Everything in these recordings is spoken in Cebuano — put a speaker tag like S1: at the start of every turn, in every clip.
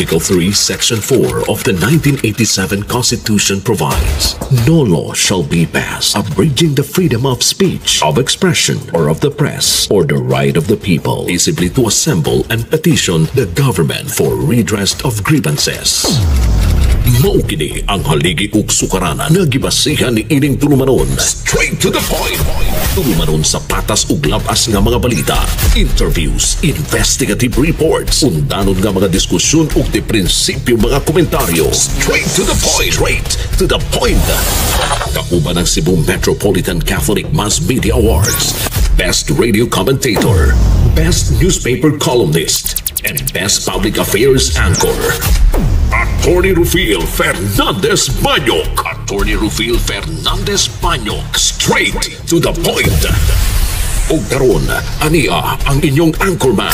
S1: Article 3, Section 4 of the 1987 Constitution provides, "No law shall be passed abridging the freedom of speech, of expression, or of the press, or the right of the people peaceably to assemble and petition the government for redress of grievances." Mao kini ang haligi ug sukaranan nga gibasihan ni ining tulumanon. Straight to the point. Tulumanon sa patas ug labas nga mga balita, interviews, investigative reports, undanon nga mga diskusyon ug de prinsipyo mga komentaryo. Straight to the point. Straight to the point. Kauban ang Cebu Metropolitan Catholic Mass Media Awards, Best Radio Commentator, Best Newspaper Columnist, and Best Public Affairs Anchor. Attorney Rufil Fernandez Banyok. Attorney Rufil Fernandez Banyok. Straight to the point. Ug karon, ania ang inyong anchorman.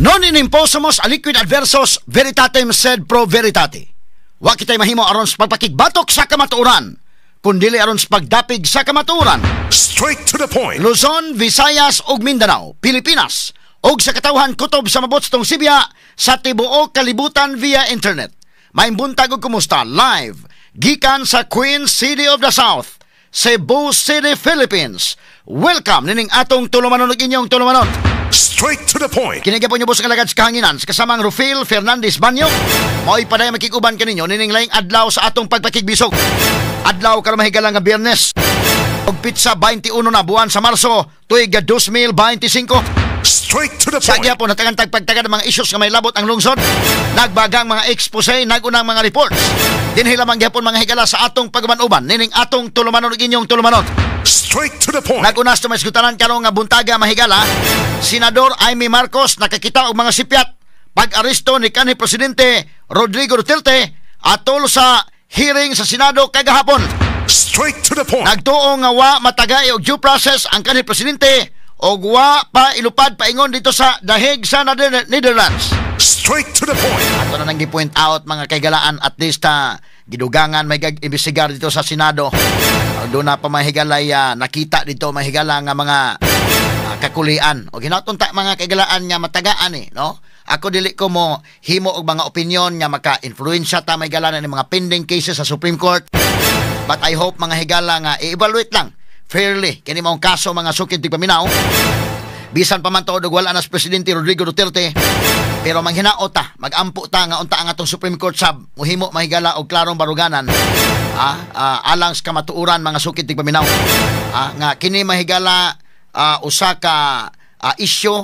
S2: Non imposumus aliquid adversus veritatem sed pro veritate. Wa kitay mahimo aron sa pagpakigbatok sa kamatuoran, kundili aron sa pagdapig sa kamatuoran.
S3: Straight to the point.
S2: Luzon, Visayas ug Mindanao, Pilipinas, ug sa katawhan kutob sa mabotstong Sibya sa tibuok kalibutan via internet. Maayong buntag ug kumusta live gikan sa Queen City of the South, Cebu City, Philippines. Welcome nining atong tulumanon ug inyong tulumanon.
S3: Straight to the point.
S2: Kini gyapon inyong alagad sa kahanginan sa kasamang Rufil Fernandez Banyo. Mao'y paday makikuban kaninyo nining laing adlaw sa atong pagpakigbisog. Adlaw karon, mahigala, nga Biyernes. Og petsa 21 na buwan sa Marso, tuig 2025.
S3: Straight to the
S2: Sa
S3: point.
S2: gyapon natagan tagpagtaga ng mga issues nga may labot ang lungsod. Nagbagang mga expose, nagunang mga reports. Dinhi lamang gyapon, mga higala, sa atong pag-uban-uban nining atong tulumanon ug inyong tulumanon.
S3: Straight to the point.
S2: Nagunas to may sgutanan karon nga buntaga, mahigala. Senador Imee Marcos nakakita og mga sipyat pag-aresto ni kanhi Presidente Rodrigo Duterte atol sa hearing sa Senado kagahapon.
S3: Straight to the point.
S2: Nagtuo nga wa matagay og due process ang kanhi presidente og wa pa ilupad paingon dito sa dahig sa Netherlands.
S3: Straight to the point.
S2: Ato na nang gi-point out, mga kaigalaan, at least gidugangan may gag imbestigar dito sa Senado. Doon na pa mahigalay nakita dito, mahigala, nga mga kakulian. O ginaton ta, mga kaigalaan, nga matagaan eh, no? Ako, dili ko mo himo og mga opinion nga maka-influensya ta may gala ni mga pending cases sa Supreme Court. But I hope, mga higala, nga i-evaluate lang fairly kini maong kaso, mga sukid tigpaminaw. Bisan pa man tuod og wala na si Presidente Rodrigo Duterte, pero manghinaot ta, magampo ta nga unta ang atong Supreme Court sab muhimo, mahigala, og klarong baruganan alang sa kamatuoran, mga sukid tigpaminaw. Nga kini, mahigala, usa ka issue.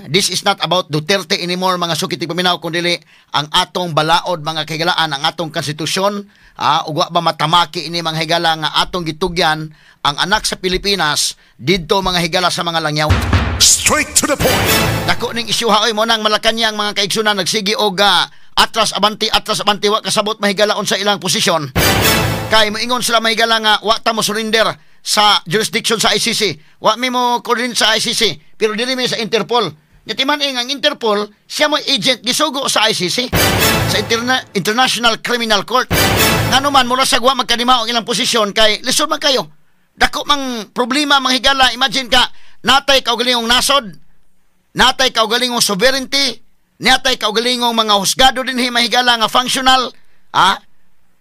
S2: This is not about Duterte anymore, mga sukid tigpaminaw, kundi ang atong balaod, mga kahigalaan, ang atong konstitusyon, ug wa ba matamaki ini, mga higala, nga atong gitugyan ang anak sa Pilipinas didto, mga higala, sa mga langyaw.
S3: Straight to the point.
S2: Dako ning isyu oy mo nang Malacañang, mga kaigsunan, nagsigi og atras abanti, atras abanti, wa kasabot, mahigala, unsa ilang posisyon. Kay moingon sila, mahigala, nga wa ta mo surrender sa jurisdiction sa ICC. Wa mi mo coordinate sa ICC, pero dili mi sa Interpol. Nya timan ang Interpol, siya mo agent gisugo sa ICC, sa International Criminal Court. Ngano man mura sa wa magkanima ang ilang posisyon kay lisod man kayo. Dako mang problema, mga higala. Imagine ka, natay kaugalingong nasod, natay kaugalingong sovereignty, natay kaugalingong mga husgado dinhi, mahigala, nga functional,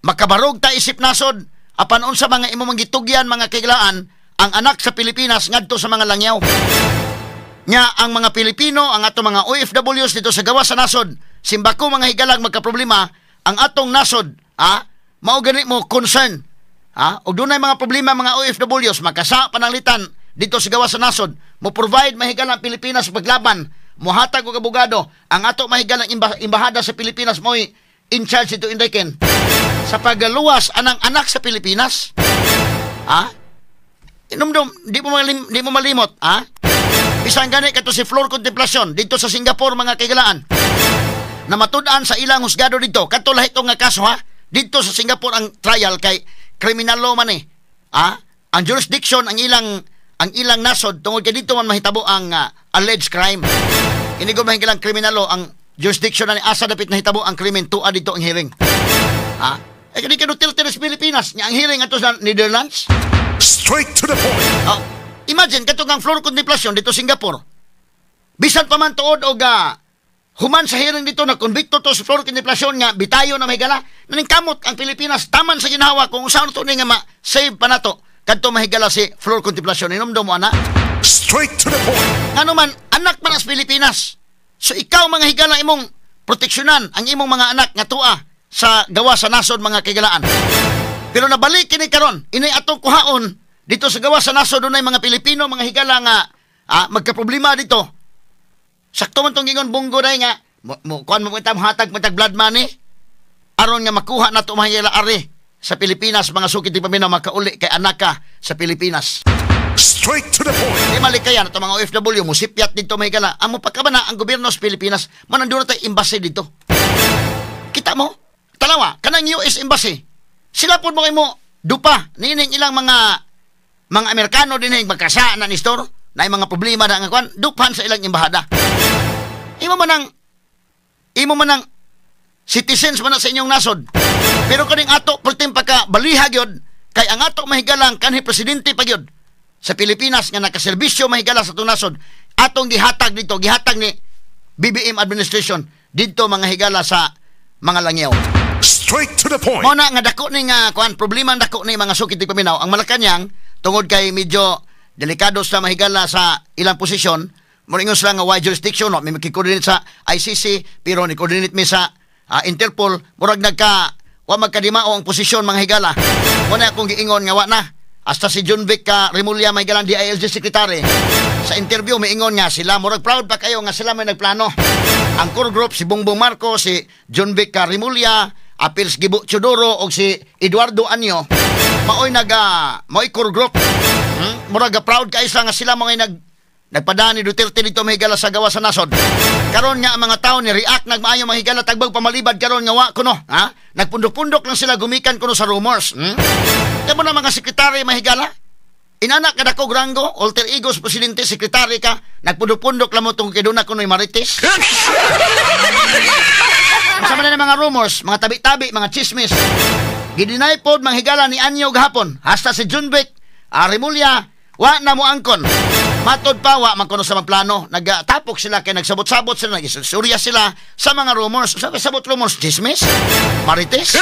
S2: makabarog ta isip nasod, apan unsa mga imo mang gitugyan, mga kaiglaan, ang anak sa Pilipinas ngadto sa mga langyaw. Nya ang mga Pilipino, ang atong mga OFWs dito sa gawas sa nasod, simbako, mga higalang, magkaproblema, ang atong nasod, mao gani mo concern. Og dunay mga problema mga OFWs, makasa pananglitan dito sa gawas sa nasod, mo provide, mahigala, ang Pilipinas sa paglaban, mohatag og abogado, ang ato, mahigalang embahada sa Pilipinas mo'y in charge dito indaken sa pagluwas anang anak sa Pilipinas. Ha? Inumdum, di mo malimot, ha? Bisan gani kato si Flor Contemplacion dito sa Singapore, mga kaigalaan. Na matud-an sa ilang husgado dito, kato lahi nga kaso ha, dito sa Singapore ang trial kay criminal law man eh. Ha? Ang jurisdiction ang ilang nasod tungod kay dito man mahitabo ang alleged crime. Ini ko mahigalang criminal law ang jurisdiction na ni asa dapit nahitabo ang krimen, tua dito ang hearing. Ha? Eh kani kay Duterte sa Pilipinas, nya ang hearing ato sa Netherlands.
S3: Straight to the point.
S2: Oh, imagine kato ang Flor Contemplacion dito Singapore. Bisan pa man tuod og Human sa hearing dito na konbikto to sa Flor Contemplacion nga bitayo na mahigala, naningkamot ang Pilipinas taman sa ginawa kung unsaon to ni nga ma-save pa nato kadto mahigala si Flor Contemplacion. Hinumdum mo ana.
S3: Straight to the point.
S2: Ngano man anak man as Pilipinas. So ikaw mga higala imong proteksyonan ang imong mga anak nga tua sa gawa sa nasod mga kahigalaan. Pero nabalik kini karon, inay atong kuhaon dito sa gawa sa nasod dunay mga Pilipino mga higala nga magkaproblema dito. Sakto man tong gingon Bunggo day nga mo kuan mo kita hatag matag blood money aron nga makuha nato mga higala ari sa Pilipinas mga sukit di paminaw makauli kay anak ka sa Pilipinas.
S3: Straight to the point.
S2: Di malikayan ato mga OFW musipyat dito mga higala. Amo pagkabana ang gobyerno sa Pilipinas manandun na tayo embassy dito. Kita mo? Tanawa, kanang US embassy. Sila po mo kay mo dupa nining ilang mga Amerikano dinhi magkasa na ni store na mga problema na nga kuan dupan sa ilang embahada. Imo man ang citizens man na sa inyong nasod. Pero kaning ato perting pagka baliha gyud kay ang ato mahigalang kanhi presidente pa gyud sa Pilipinas nga nakaserbisyo mahigala sa atong nasod atong gihatag dito, gihatag ni BBM administration didto mga higala sa mga langyaw.
S3: Straight to the point.
S2: Mao na nga dako ni nga kuan problema ang dako ni mga sukit di paminaw ang Malacañang tungod kay medyo delikado sa mahigala sa ilang posisyon. Mo ingon sila nga wide jurisdiction no, may maki-coordinate sa ICC pero ni coordinate mi sa Interpol, murag nagka wa magkadimao ang posisyon mga higala. Mo na akong giingon nga wa na. Hasta si Jonvic Remulla mahigala DILG secretary sa interview miingon nga sila murag proud pa kayo nga sila may nagplano. Ang core group si Bongbong Marcos, si Jonvic Remulla, Apils Gibo Teodoro og si Eduardo Año maoy naga maoy core group. Murag proud kay sila nga sila mga nagpadaan ni Duterte dito mahigala sa gawa sa nasod. Karon nga ang mga tao ni react nagmaayo mga higala tagbag pamalibad karon nga wa kuno, ha? Nagpundok-pundok lang sila gumikan kuno sa rumors. Kamo na mga sekretary mahigala. Inana ka dako ranggo, alter ego sa presidente, sekretary ka, nagpundok-pundok lang mo tungkol kay duna kuno'y marites. Sa man na mga rumors, mga tabi-tabi, mga chismis. Gideny pod mga higala ni Año gahapon. Hasta si Jonvic Remulla, wa na mo angkon. Matod pa, wa man kuno sa mga plano. Nagtapok sila kay nagsabot-sabot sila, nagsurya sila sa mga rumors. Sa sabot rumors, chismis? Marites?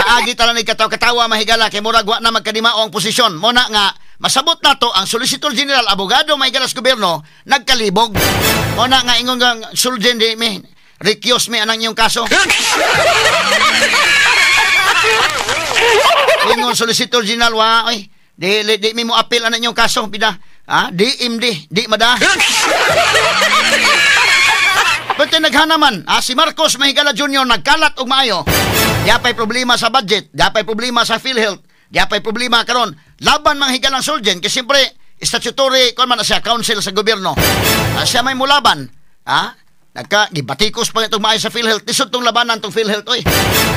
S2: Paagi tala ni katawa-katawa mahigala kay murag wa na magkadimao ang posisyon. Muna nga masabot nato ang Solicitor General, abogado mahigala sa gobyerno, nagkalibog. Muna nga ingon nga suljen di mi recuse mi anang inyong kaso. Ingon Solicitor General wa oy di mi mo appeal anang inyong kaso bida. Ha? DMD, di mada. Pwede naghanaman, si Marcos Mahigala Jr. nagkalat og maayo. Di pa'y problema sa budget, di pa'y problema sa PhilHealth, di pa'y problema karon. Laban mga higalang Solgen, kasi siyempre, statutory, kung man na siya, council sa gobyerno. Siya may mulaban. Ha? Gibatikos pa itong maayo sa PhilHealth. Lisod tong labanan tong PhilHealth, oy.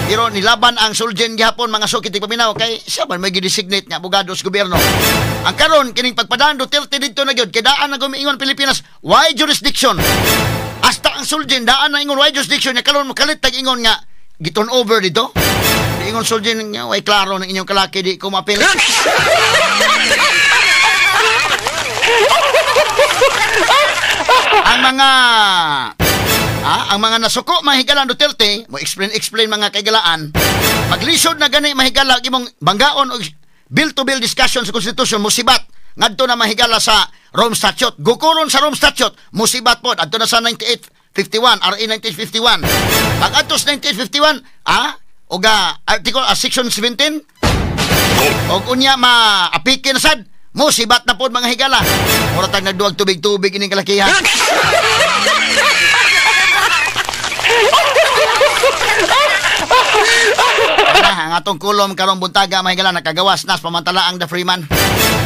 S2: Pero nilaban ang Solgen gihapon mga sukit paminaw kay siya man may gidesignate nga abogado sa gobyerno. Ang karon kining pagpadaan Duterte didto na gyud kay daan na gumiingon Pilipinas, why jurisdiction? Hasta ang Solgen daan na ingon why jurisdiction nya karon makalit tag ingon nga giturn over dito. Di ingon Solgen nga way klaro ng inyong kalaki di ko maapil. Ang mga ang mga nasuko mahigalan Duterte, mo explain mga kaigalaan. Maglisod na gani mahigala imong banggaon og bill to bill discussion sa konstitusyon musibat ngadto na mahigala sa Rome Statute. Gukuron sa Rome Statute, musibat pod adto na sa 9851, RA 1951. Pag adto sa 1951, og article section 17 og unya maapike na sad, musibat na pod mga higala. Mura tag nagduwag tubig-tubig ining kalakihan. Ang atong kulom karong buntaga mahigala nakagawas nas pamantala ang The Freeman.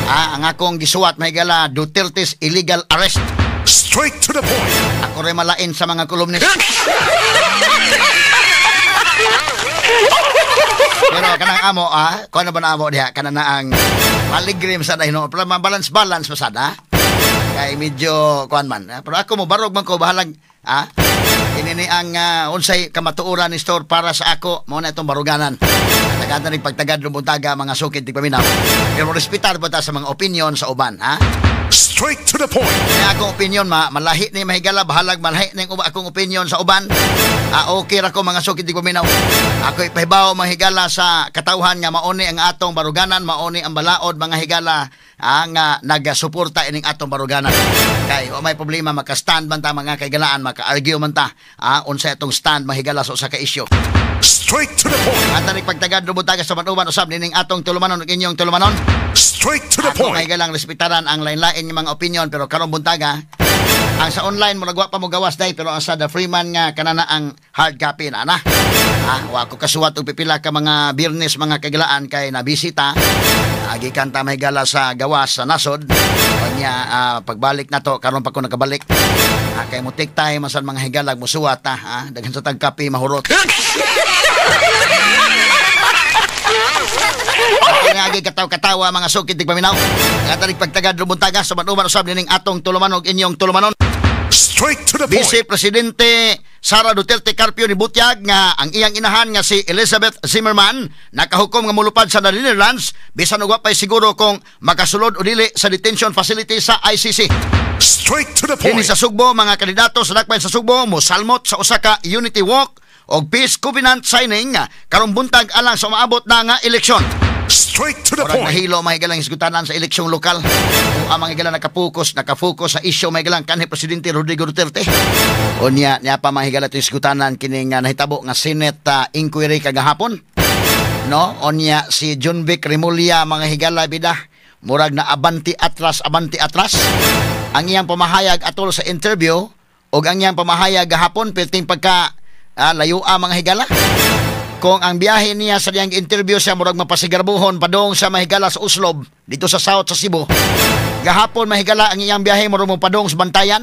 S2: Ang akong gisuwat mahigala Duterte's illegal arrest.
S3: Straight to the point.
S2: Ako rin malain sa mga kolumnist. Pero kanang amo, kuno ba na amo diha kana na ang maligrim sa dahino, pero balance pa sad, Kay medyo kuan man. Pero ako mo barog man ko bahalag, Inini ang unsay kamatuoran ni store para sa ako, mao na itong baruganan. Tagadan ning pagtagad ng buntaga mga sukit di paminaw. Pero respetar ba ta sa mga opinion sa uban, ha?
S3: Straight to the point.
S2: Kaya akong opinion, malahi ni mahigala, bahalag malahi ni akong opinion sa uban. Okay ra ko, mga suki tigpaminaw. Ako ipahibaw, mga higala, sa katawhan nga mauni ang atong baruganan, mauni ang balaod, mga higala, ang nagasuporta ining atong baruganan. Kay wa may problema, maka-stand man ta, mga kaigalaan, maka-argue man ta unsa atong stand, mahigala, sa usa ka issue.
S3: Straight to the point.
S2: At ang pagtagad rubutaga sa uban usab nining atong tulumanon ug inyong tulumanon.
S3: Straight to the
S2: Ako
S3: point.
S2: may galang respetaran ang lain-lain nga mga opinion, pero karong buntaga ang sa online mo nagwa pa mo gawas day, pero ang sa The Freeman nga kanana ang hard copy na na. Wa ko kasuwat og pipila ka mga Biyernes, mga kagalaan, kay nabisita. Gikan ta, mahigala, sa gawas sa nasod. Kanya pagbalik na to karon pa ko nakabalik. Kay mo take time man sa mga higalag musuwat ta, daghan sa tag kape mahurot. Nga kataw-katawa, mga sukit tigpaminaw. Nga tanig pagtagad rubuntaga sa manuman usab nining atong tulumanon ug inyong tulumanon.
S3: Straight to the point.
S2: Vice Presidente Sara Duterte Carpio ni butyag nga ang iyang inahan nga si Elizabeth Zimmerman nakahukom nga mulupad sa Netherlands bisan og wa pay siguro kung makasulod o dili sa detention facility sa ICC.
S3: Straight to the
S2: Dinhi
S3: point.
S2: sa Sugbo, mga kandidato sa dakbayan sa Sugbo mosalmot sa usa ka unity walk og peace covenant signing karong buntag alang sa umaabot na nga eleksyon.
S3: Straight to the
S2: Murag
S3: point.
S2: nahilo, mahigalang hisgutanan sa eleksyong lokal. Kung ang mga higala nakafocus sa isyu, mahigalang, kanhi Presidente Rodrigo Duterte. Unya niya pa, mga higala, ito hisgutanan kining nahitabo nga Senate inquiry kagahapon. No, unya si Jonvic Remulla, mga higala, bida. Murag na abanti atras, abanti atras. Ang iyang pamahayag atol sa interview og ang iyang pamahayag gahapon perting pagka layua, mga higala. Kung ang biyahe niya sa diyang interview siya murag mapasigarbuhon padong sa mahigala sa Oslob dito sa South sa Cebu. Gahapon, mahigala, ang iyang biyahe murag mo padong sa Bantayan.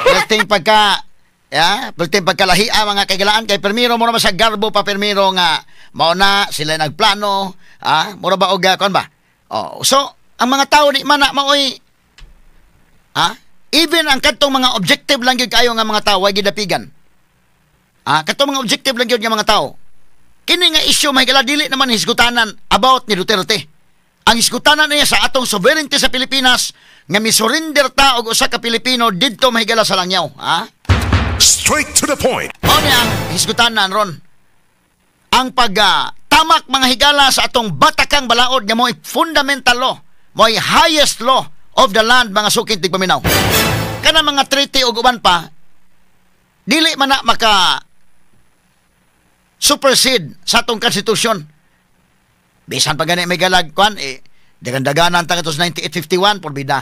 S2: Perting pagka ya, perting pagkalahia, mga kaigalaan, kay permiro mo naman sa garbo pa permiro nga mao na sila nagplano, mura ba og kuan ba? Oh, so ang mga tao di man na maoy even ang kadtong mga objective lang gyud kayo nga mga tao way gidapigan. Katong mga objective lang gyud nga mga tao. Kini nga issue, mahigala, dili naman hisgutanan about ni Duterte. Ang hisgutanan niya sa atong sovereignty sa Pilipinas nga misurrender ta og usa ka Pilipino didto, mahigala, sa langyaw, ha?
S3: Straight to the point.
S2: Mao ni ang hisgutanan ron. Ang pag tamak, mga higala, sa atong batakang balaod nga mo'y fundamental law, mo'y highest law of the land, mga sukit tigpaminaw. Kana mga treaty ug uban pa dili man na maka supersede sa atong konstitusyon. Bisan pa gani may galag kwan eh dagandaganan ta kato sa 9851 por bida.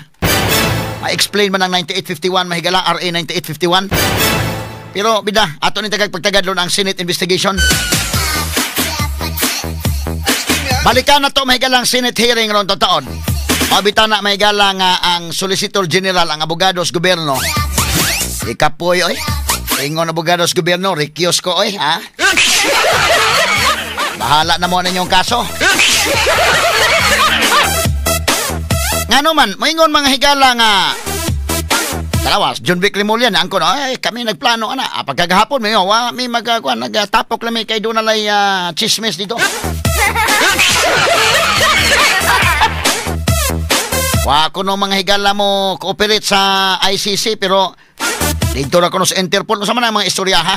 S2: Ma-explain man ang 9851, mahigala, RA 9851. Pero bida, ato ni tagag pagtagadlon ang Senate investigation. Balikan na to, mahigala, ang Senate hearing ron taon. Mabita na, mahigala, nga ang Solicitor General, ang abogado sa gobyerno. Ikapoy, oy. Ingon abogado sa gobyerno, recuse ko, oy, ha? Bahala na mo ninyong kaso. Ngano man, moingon, mga higala, nga Dalawas, Jonvic Remulla na angko ay kami nagplano ana. Pagkagahapon may wa may magkuan nagtapok lang may kay doon nalay chismis dito. Wa ko no, mga higala, mo cooperate sa ICC, pero dito ra kuno sa Interpol. Unsa man ang mga istorya, ha?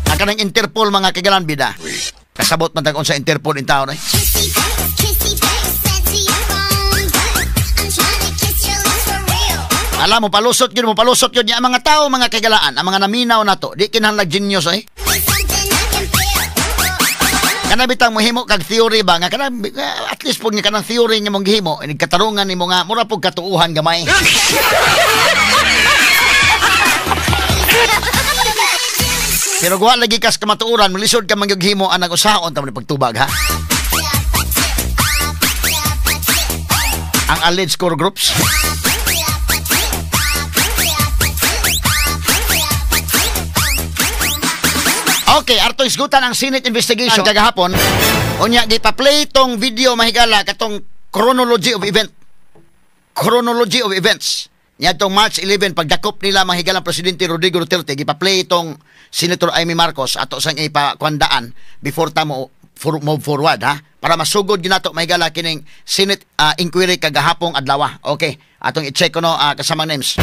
S2: Ang kanang Interpol, mga kagalan, bida. Kasabot man tag sa Interpol in taon eh.
S4: Kissy face, kissy face, said to your phone. I'm trying to kiss your lips for real.
S2: Alam mo, palusot yun niya ang mga tao, mga kagalaan, ang mga naminaw na to. Di kinahanglag genius eh.
S4: It's something I can feel.
S2: Kana bitang mohimo kag theory ba nga kana at least pug nga kanang theory nga mong gihimo inig katarungan nimo nga mura pug katuuhan gamay. Pero guwa lagi kas kamatuoran, molisod ka man gyud himo anang usaon ta mo ni pagtubag, ha. Ang alleged core groups. Okay, arto isgutan ang Senate investigation kagahapon. Unya gipa-play tong video, mahigala, katong chronology of event. Chronology of events. Niadtong March 11 pagdakop nila, mahigala, Presidente Rodrigo Duterte, gipa-play itong Senator Imee Marcos ato sang ipakuandaan before ta mo move forward, ha, para masugod ginato, mahigala, kining Senate inquiry kagahapong adlaw. Okay, atong i-check kuno, kasamang names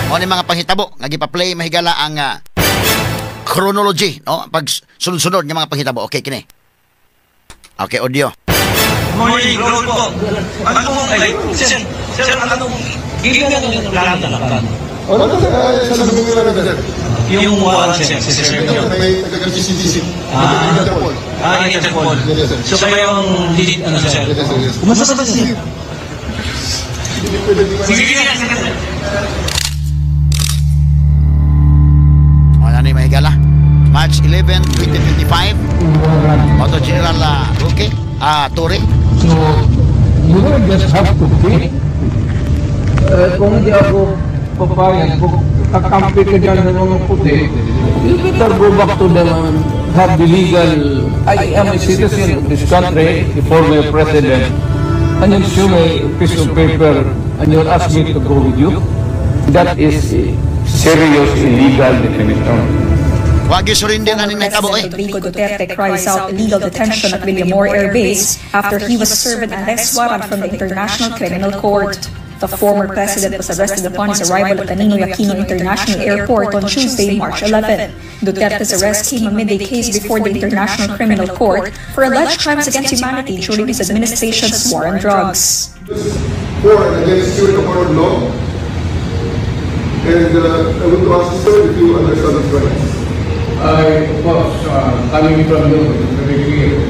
S2: mo ni mga panghitabo nga gipa-play, mahigala, ang chronology, no, pag sunod-sunod nga mga panghitabo. Okay, kini. Okay, audio.
S5: Morning, roll po. Ano pong, ay, sir, sir, ano pong, given yung plano na plano?
S6: Ano sa sa lugar na, sir?
S5: Yung warrant, sir, si sir nyo.
S6: May taga-CCC.
S5: Ah.
S6: Interpol.
S5: Ah, Interpol.
S6: Yes, sir.
S5: So kayo ang lead, ano, sir?
S6: Yes, sir, yes.
S5: Kumusta ba, sir?
S6: Hindi pwede, di ba?
S5: Sige, sige, sige, sir.
S2: O, ano yung mahigala? March 11, 2025. Auto General Roque, Torre.
S7: So, you will just have to pick. Eh, kung hindi ako papayag, kung kakampi ka dyan ng mga puti, you better go back to them and have the legal, I am a citizen of this country, the former president, and you show me a piece of paper and you'll ask me to go with you. That is a serious illegal definition.
S2: Wag yung surrender na ning nahitabo eh.
S8: President Rodrigo Duterte cries out illegal detention at Villamor Air Base after he was served an arrest warrant from the International Criminal Court. The former president was arrested upon his arrival at the Ninoy Aquino International Airport on Tuesday, March 11. Duterte's arrest came amid a case before the International Criminal Court for alleged crimes against humanity during his administration's war on drugs.
S6: For and against you in the court of law. And I want to ask you, sir, if you understand these rights.
S7: I, of course, coming from you, it's very clear.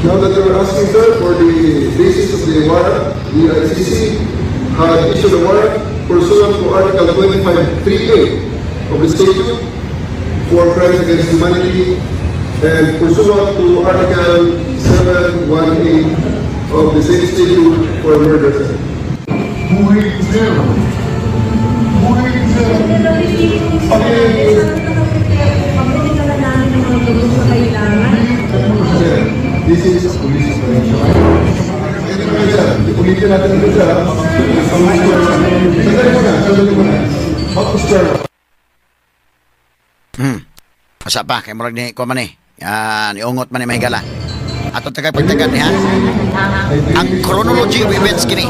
S6: Now that you are asking, sir, for the basis of the warrant, the ICC had issued a warrant pursuant to Article 25.3a of the statute for crimes against humanity and pursuant to Article 718 of the same statute for murder, sir.
S7: Buhay, sir. Buhay, sir. Okay.
S6: Sir, this is a police operation. Anyway, sir, ulitin natin ito, sir. Sandali muna, sandali muna. Sir,
S2: Asa pa kay murag ni ko man eh. Yan, iungot man ni, mahigala. Ato tagay pagtagan ni ha. Ang chronology of events kini.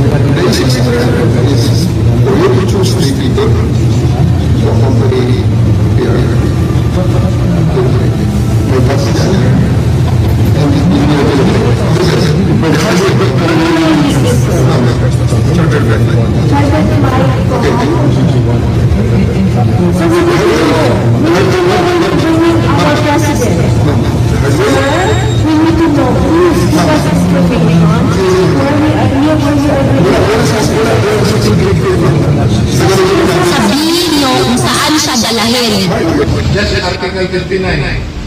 S6: The basis is for you to choose three people to accompany PRRD. May bus yan. And it will be available. Charter flight. Okay.
S9: We need to know when you're bringing our president. Sir, we need to know. Please give us explanation where you are bringing.
S4: Sabihin nyo kung saan siya dalahin.
S7: Just Article 59.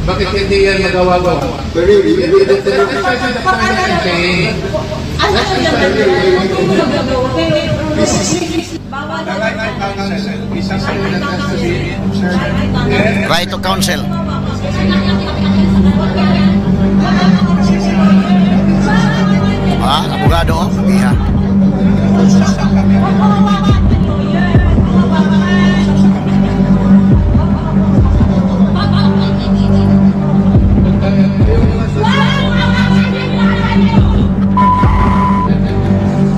S7: Bakit hindi yan magawa-gawa?
S6: Very, very,
S7: That's precisely the point I'm saying.
S9: Ano lang
S2: Right to counsel. Ah, abogado, oh. Iya.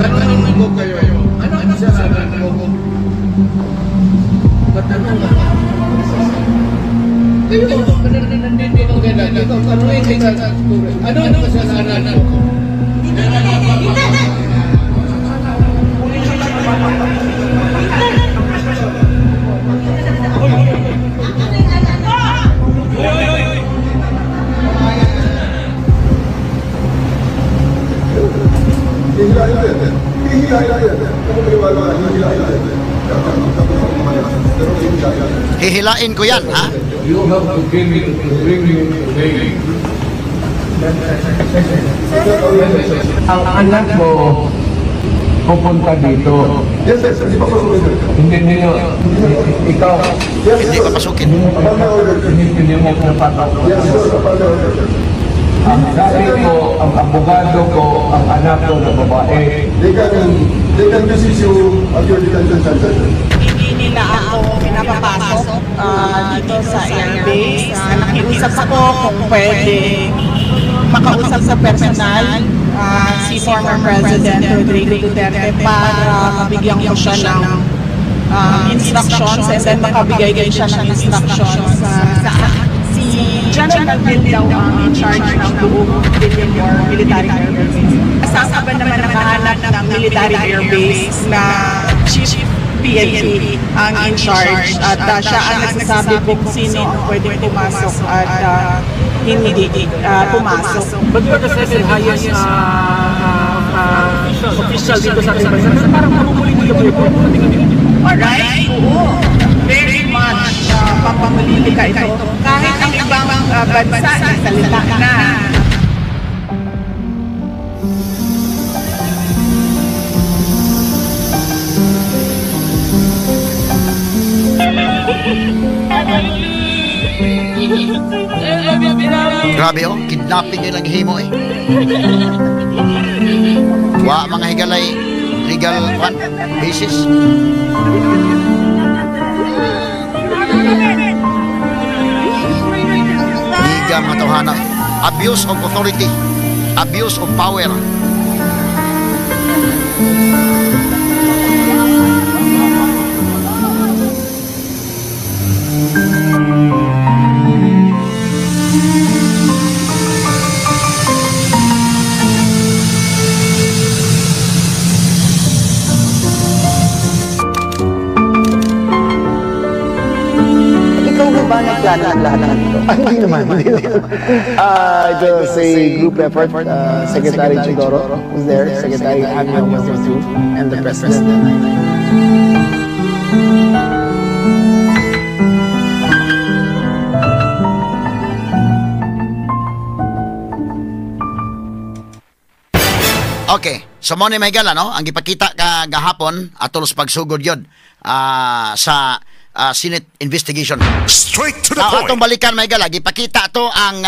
S7: Tanungin ko kayo. Ano ang kasalanan ko? Matanong ka. Kayo, nandito ka na. Ikaw, tanungin kita. Ano ang kasalanan ko?
S6: Hihilahin yan. Hihilahin yan. Kung maniwala ka, hihilahin yan. Pero hihilahin yan.
S2: Hihilain ko yan, ha?
S7: You have to give me, to bring you to bail. Ang anak mo pupunta dito.
S6: Yes, sir. Hindi pa pasukin, sir.
S7: Hindi niyo, ikaw,
S6: Yes,
S2: Hindi
S6: sir.
S2: pa pasukin.
S6: Upon my order, sir.
S7: hindi mo pinapapasok.
S6: Yes, sir. Upon my order, sir.
S7: Ang sabi ko, ang abogado ko, ang anak ko na babae.
S6: They can visit you at your detention center, sir.
S10: Hindi nila ako pinapapasok. dito sa airbase. Nakiusap ako kung pwede makausap sa personal si former President Rodrigo Duterte para mabigyan ko siya ng instructions and then makabigay din siya ng instructions sa si General Gil daw ang in charge ng buong Villamor Military Air Base. Saan ba naman nakahanap ng military air base na chief PNP ang in charge at siya ang nagsasabi kung sino ang pwedeng pumasok at hindi pumasok?
S11: But you're the second highest official dito sa ating bansa. Pero parang pamumulitika ba ito?
S10: Alright? Oo. Very much papamulitika ito. Kahit ang ibang bansa nagsalita na.
S2: Grabe oh, kidnapping yung himo eh. Wa mga higalay legal one basis. Liga mga tawhana. Abuse of authority, abuse of power.
S12: Ikaw ba nagplano ang lahat ng ito?
S6: Hindi naman. Hindi naman. It was a group effort. Secretary Teodoro was there. Secretary Año was there too. And the President and I.
S2: Okay. So mo ni mahigala, no? Ang gipakita ka gahapon atol sa pagsugod yun sa Senate investigation.
S3: Straight to the
S2: Now,
S3: point.
S2: atong balikan mahigala, gipakita to ang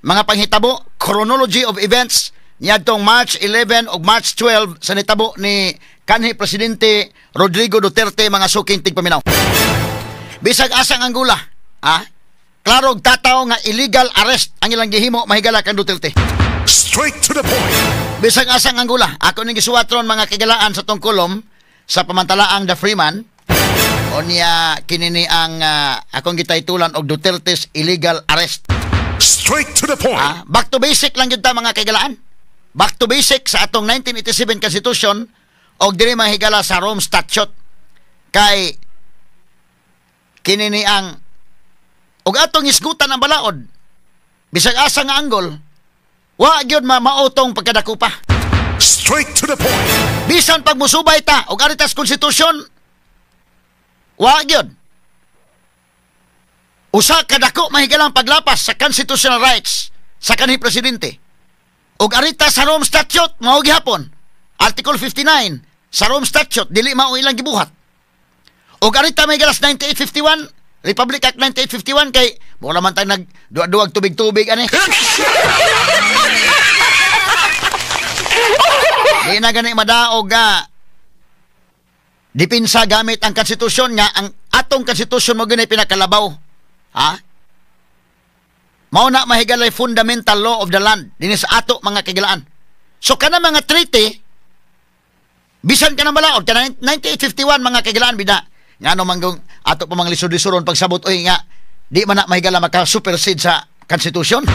S2: mga panghitabo, chronology of events niadtong March 11 ug March 12 sa nitabo ni kanhi Presidente Rodrigo Duterte, mga suking tigpaminaw. Bisag asang Angola, ha? Klaro og tataw nga illegal arrest ang ilang gihimo mahigala kang Duterte.
S3: Straight to the point.
S2: Bisag asang Angola, ako ning gisuwatron mga kigalaan sa tong kolom sa pamantalaang The Freeman. Unya kinini ang akong gitaytulan og Duterte's illegal arrest.
S3: Straight to the point.
S2: Back to basic lang gyud ta mga kaigalaan. Back to basic sa atong 1987 Constitution og diri mahigala sa Rome Statute. Kay kinini ang og atong isgutan ang balaod bisag asa nga anggol, wa gyud mamaotong pagkadakupa.
S3: Straight to the point.
S2: Bisan pag musubay ta og aritas konstitusyon, wa gyud. Usa ka dako mahigalang paglapas sa constitutional rights sa kanhi presidente. Og arita sa Rome Statute mao gihapon. Article 59 sa Rome Statute dili mao ilang gibuhat. Og arita mahigalas 9851, Republic Act 9851 kay wala man tayong nagduag-duag tubig-tubig ani. Di na gani madaog nga dipinsa gamit ang konstitusyon nga ang atong konstitusyon mo gani pinakalabaw. Ha? Mao na mahigalay fundamental law of the land dinhi sa ato mga kagilaan. So kana mga treaty bisan kana balaod kana 9851 mga kagilaan bida ngano manggong ato pa mga lisod-lisoron pagsabot oy nga di man na mahigala maka-supersede sa konstitusyon.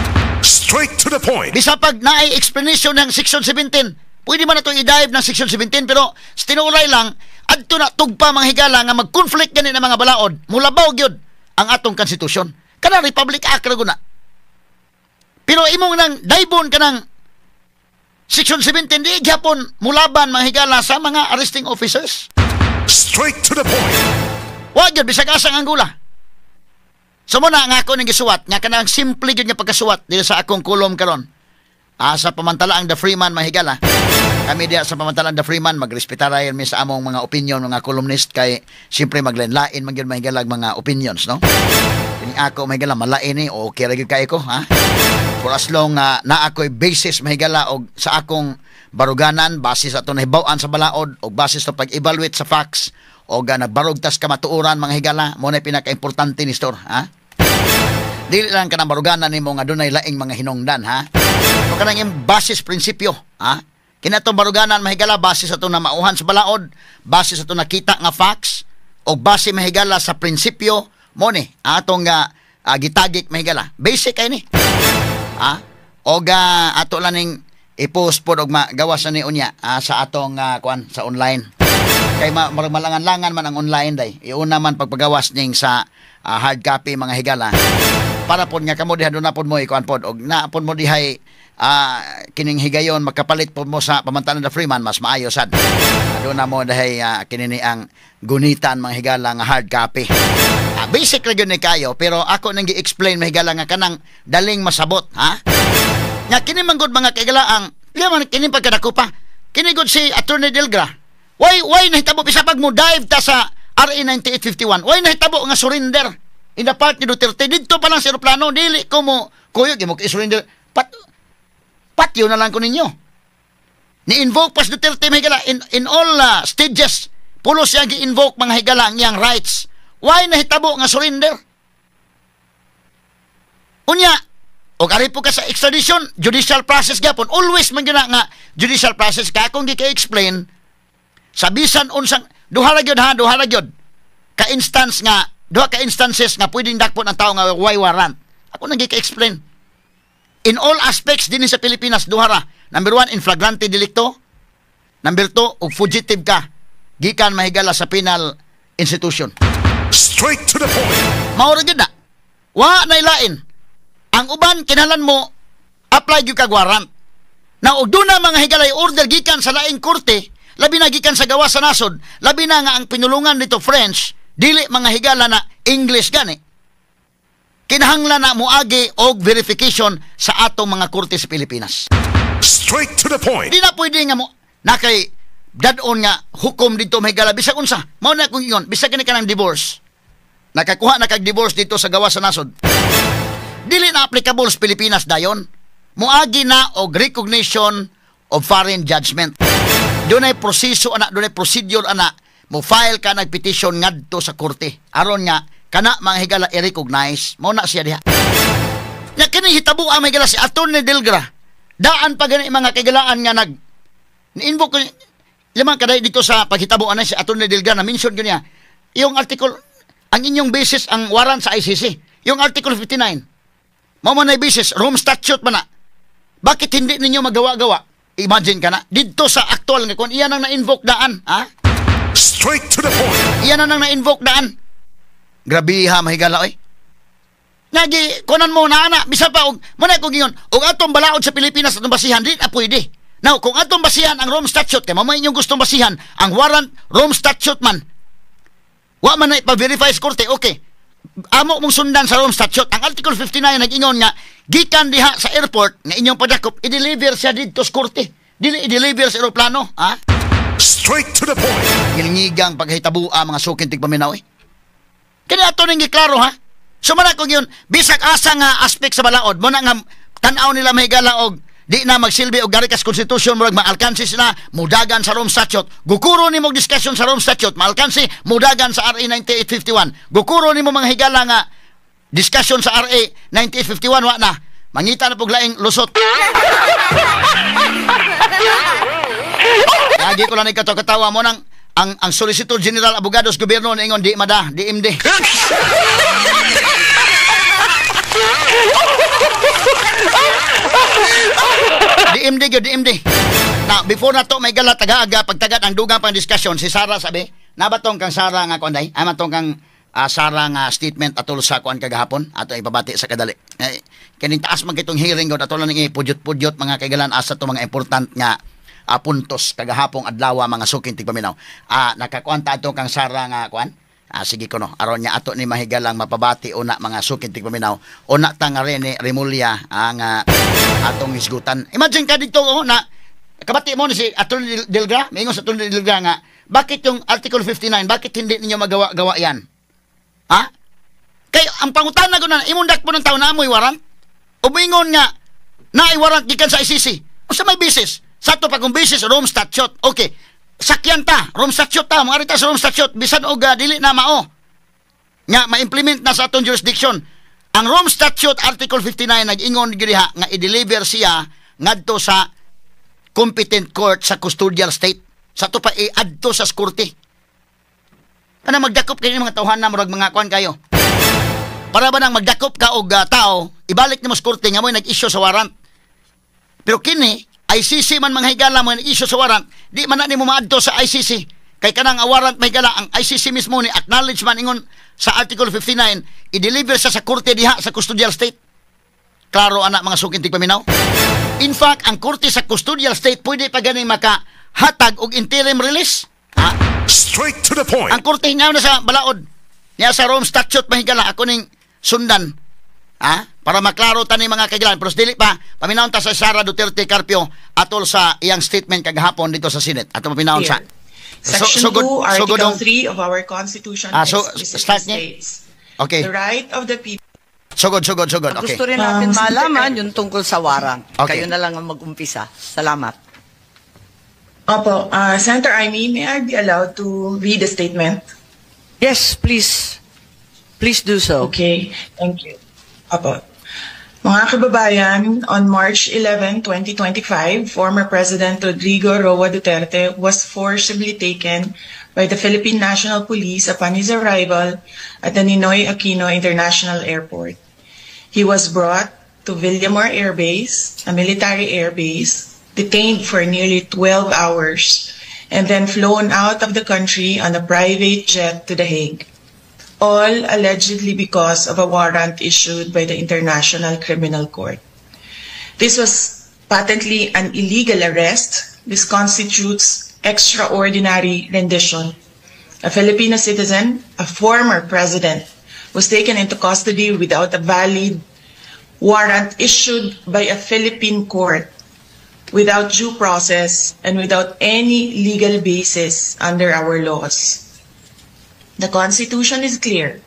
S3: Straight to the point.
S2: Bisa pag naay explanation ng Section 17, pwede man na itong i-dive ng Section 17 pero sa tinuulay lang adto na tugpa mga higala nga mag-conflict gani na mga balaod, mulabaw gyud ang atong konstitusyon. Kana Republic Act ra guna. Pero imong nang daibon kanang Section 17 di gyapon mulaban mga higala sa mga arresting officers.
S3: Straight to the point.
S2: Wa gyud bisag asang Angola. So muna nga ako ning gisuwat nga kanang simple gyud nga pagkasuwat dito sa akong kolom karon. Sa pamantalaang The Freeman mahigala. Kami diya sa pamantalaang The Freeman magrespetar rayon mi sa among mga opinion mga columnist kay siyempre maglain-lain man gyud mahigala ang mga opinions, no? Kini ako, mahigala, malain ni, okay ra gyud kay ko, ha? For as long na ako'y basis, mahigala, og sa akong baruganan, base sa atong nahibaw-an sa balaod, og base sa pag-evaluate sa facts, og nagbarog tas kamatuoran, mga higala, mo na pinaka-importante ni store, ha? Dili lang kanang baruganan nimo nga dunay laing mga hinungdan, ha? So kanang imong basis prinsipyo, ha? Kini atong baruganan, mahigala, base sa atong namauhan sa balaod, base sa atong nakita nga facts, og base, mahigala, sa prinsipyo mo ni atong gitagik, mahigala. Basic ay ni. Ha? Og ato lang ning i-post pod og magawas na ni unya sa atong kuan sa online. Kay malangan-langan man ang online day. Iuna man pagpagawas ning sa hard copy, mga higala. Para pod nga kamo diha doon na pod mo ikuan pod og na pod mo dihay kining higayon makapalit pod mo sa Pamantanan the Freeman, mas maayo sad. Doon na mo dihay kinini ang gunitan, mga higala, nga hard copy. Basic ra gyud ni kayo, pero ako nang gi-explain, mahigala, nga kanang daling masabot, ha? Nga kini man gud, mga kaigala, ang di man kini pagkadako pa. Kini gud si Attorney Delgra. Why nahitabo bisa pag mo dive ta sa RA 9851? Why nahitabo nga surrender in the part ni Duterte didto pa lang sa eroplano? Dili ko mo kuyog mo i-surrender. Patyo na lang ko ninyo. Ni-invoke pas Duterte, mga higala, in all stages. Pulos siya gi-invoke, mga higala, ang iyang rights. Why nahitabo nga surrender? Unya, og ari po ka sa extradition, judicial process gyapon. Always man gyud na nga judicial process ka akong gi-explain sa bisan unsang duha ra gyud, ha, duha ra gyud ka instance nga duha ka instances nga pwedeng dakpon ang tao nga way warrant. Ako nang gi-explain. In all aspects din sa Pilipinas, duha ra. Number one, in flagrante delicto. Number two, og fugitive ka gikan, mahigala, sa penal institution.
S3: Straight to the point.
S2: Mao ra gyud na. Wa na ilain. Ang uban kinahanglan mo apply gyud kag warrant. Na og duna, mga higalay, order gikan sa laing korte, labi na gikan sa gawas sa nasod, labi na nga ang pinulungan nito French, dili, mga higala, na English gani. Kinahanglan na moagi og verification sa atong mga korte sa Pilipinas.
S3: Straight to the point.
S2: Di na pwede nga mo na kay dadon nga hukom dito, mahigala, bisag unsa. Mao na kung ingon, bisag kani kanang divorce. Nakakuha na kag divorce dito sa gawas sa nasod. Dili na applicable sa Pilipinas dayon. Moagi na og recognition of foreign judgment. Dunay proseso ana, dunay procedure ana, mo file ka nag petition ngadto sa korte. Aron nga kana, mga higala, i-recognize. Mao na siya diha. Nya kini hitabo ang, mga higala, si Attorney Delgra. Daan pa gani, mga kaigalaan, nga nag ni-invoke lamang kaday dito sa paghitabo anay si Attorney Delgra na mention gyud niya yung article, ang inyong basis ang warrant sa ICC, yung Article 59 mao man ay basis, Rome Statute man na, bakit hindi ninyo magawa-gawa? Imagine ka na didto sa actual nga kung iyan ang na-invoke daan, ha?
S3: Straight to the point.
S2: Iyan ang na-invoke daan. Grabe ha, mahigala oy. Nagi kunan mo na ana bisa pa og mo na kog ingon og atong balaod sa Pilipinas, atong basihan, di na pwede. Now, kung atong basihan ang Rome Statute, kay mamay inyong gustong basihan ang warrant, Rome Statute man. Wa man na ipa-verify sa korte, okay. Amo mong sundan sa Rome Statute. Ang Article 59 nag-ingon nga gikan diha sa airport nga inyong padakop, i-deliver siya didto sa korte. Dili i-deliver sa eroplano, ha?
S3: Straight to the point.
S2: Gilngigang paghitabua, mga sukin tigpaminaw eh. Kini ato ning giklaro, ha. So man ako gyud bisag asa nga aspect sa balaod mo na nga tan-aw nila, mahigala, og di na magsilbi og garikas constitution, murag maalkansi sila mudagan sa Rome Statute. Gukuro nimo og discussion sa Rome Statute, maalkansi mudagan sa RA 9851. Gukuro nimo, mga higala, nga discussion sa RA 9851, wa na mangita na pug laing lusot. Lagi ko lang ikatawa mo nang ang Solicitor General, abogados gobyerno niingon di mada, di MD. DMD gyud, DMD. Na before na to may gala taga-aga pagtagad ang dugang pang discussion si Sara sabi, nabatong kang Sara nga kuan day, ay matong kang Sara nga statement atol sa kuan kagahapon ato ipabati sa kadali. Eh, kining taas man kitong hearing gud ato lang ning ipudyot-pudyot, mga kaigalan, asa to mga important nga puntos kagahapong adlaw, mga suking tigpaminaw. Nakakuan ta ato kang Sara nga kuan? Sige ko no, aron niya ato ni mahigalang mapabati una, mga suking tigpaminaw. Una ta nga rin ni Remulla ang atong hisgutan. Imagine ka dito oh, na kabati mo ni si Atty. Delgra, maingon sa Atty. Delgra nga bakit yung Article 59, bakit hindi ninyo magawa-gawa yan? Ha? Kay ang pangutana ko na imong dakpon ng tao na amoy warrant. O moingon nga naay warrant gikan sa ICC. Unsa may basis? Sa ato pa kung basis Rome Statute. Okay. Sakyan ta, Rome Statute ta, mga ta sa Rome Statute bisan og dili na mao nga ma-implement na sa atong jurisdiction. Ang Rome Statute Article 59 nag-ingon diha nga i-deliver siya ngadto sa competent court sa custodial state. Sa ato pa i-adto sa korte. Kana magdakop kayo ng mga tawhan na murag mga kuan kayo. Para ba nang magdakop ka og tao, ibalik nimo sa korte nga mo'y nag-issue sa warrant. Pero kini, ICC man mga higala mo nag-issue sa warrant, di man na nimo maadto sa ICC. Kay kanang warrant may higala, ang ICC mismo ni acknowledge man ingon sa Article 59, i-deliver siya sa korte diha sa custodial state. Klaro ana, mga suking tigpaminaw. In fact, ang korte sa custodial state pwede pa gani makahatag og interim release. Ha?
S3: Straight to the point.
S2: Ang korte nga na sa balaod. Niya sa Rome Statute, mahigala, ako ning sundan. Ha? Para maklaro tani, mga kagilan. Pero dili pa, paminawon ta sa Sara Duterte Carpio atol sa iyang statement kagahapon dito sa Senate. Ato paminawon sa
S10: Section 2, Article 3 of our Constitution
S2: Ah, so,
S10: explicitly
S2: start niya?
S10: states
S2: Okay.
S10: the right of the people
S2: Sugod, sugod, sugod. Okay.
S12: Gusto rin natin malaman yung tungkol sa warrant.
S2: Okay.
S12: Kayo na lang ang mag-umpisa. Salamat.
S10: Opo, Senator Imee, may I be allowed to read the statement?
S12: Yes, please. Please do so.
S10: Okay, thank you. Opo. Mga kababayan, on March 11, 2025, former President Rodrigo Roa Duterte was forcibly taken by the Philippine National Police upon his arrival at the Ninoy Aquino International Airport. He was brought to Villamor Air Base, a military air base, detained for nearly 12 hours, and then flown out of the country on a private jet to The Hague, all allegedly because of a warrant issued by the International Criminal Court. This was patently an illegal arrest. This constitutes extraordinary rendition. A Filipino citizen, a former president, was taken into custody without a valid warrant issued by a Philippine court, without due process, and without any legal basis under our laws. The Constitution is clear.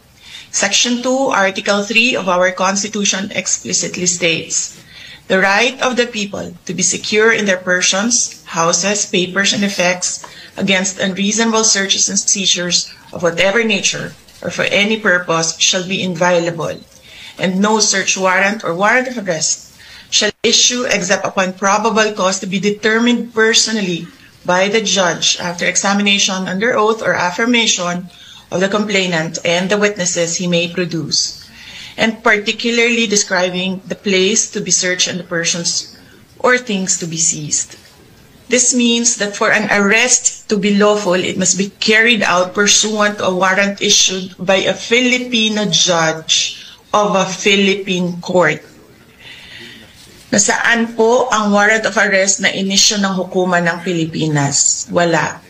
S10: Section 2, Article 3 of our Constitution explicitly states the right of the people to be secure in their persons, houses, papers, and effects against unreasonable searches and seizures of whatever nature or for any purpose shall be inviolable, and no search warrant or warrant of arrest shall issue except upon probable cause to be determined personally by the judge after examination under oath or affirmation of the complainant and the witnesses he may produce, and particularly describing the place to be searched and the persons or things to be seized. This means that for an arrest to be lawful, it must be carried out pursuant to a warrant issued by a Filipino judge of a Philippine court. Nasaan po ang warrant of arrest na inisyu ng hukuman ng Pilipinas? Wala.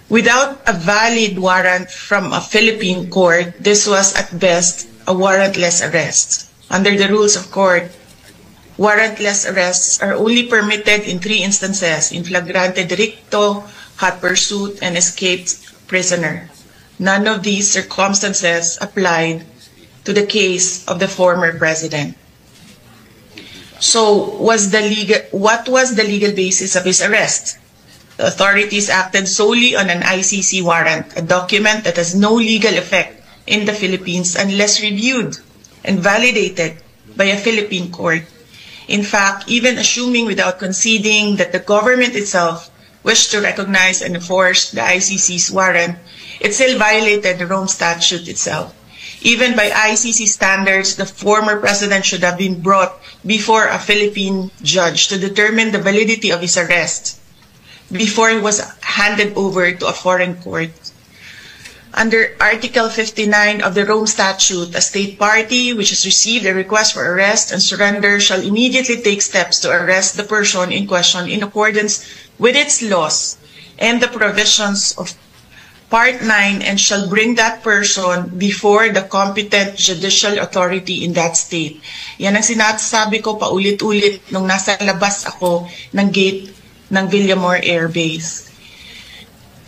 S10: Without a valid warrant from a Philippine court, this was at best a warrantless arrest. Under the rules of court, warrantless arrests are only permitted in three instances: in flagrante delicto, hot pursuit, and escaped prisoner. None of these circumstances applied to the case of the former president. So, what was the legal basis of his arrest? The authorities acted solely on an ICC warrant, a document that has no legal effect in the Philippines unless reviewed and validated by a Philippine court. In fact, even assuming without conceding that the government itself wished to recognize and enforce the ICC's warrant, it still violated the Rome Statute itself. Even by ICC standards, the former president should have been brought before a Philippine judge to determine the validity of his arrest before he was handed over to a foreign court. Under Article 59 of the Rome Statute, a state party which has received a request for arrest and surrender shall immediately take steps to arrest the person in question in accordance with its laws and the provisions of Part 9 and shall bring that person before the competent judicial authority in that state. Yan ang sinasabi ko paulit-ulit nung nasa labas ako ng gate ng Villamor Air Base.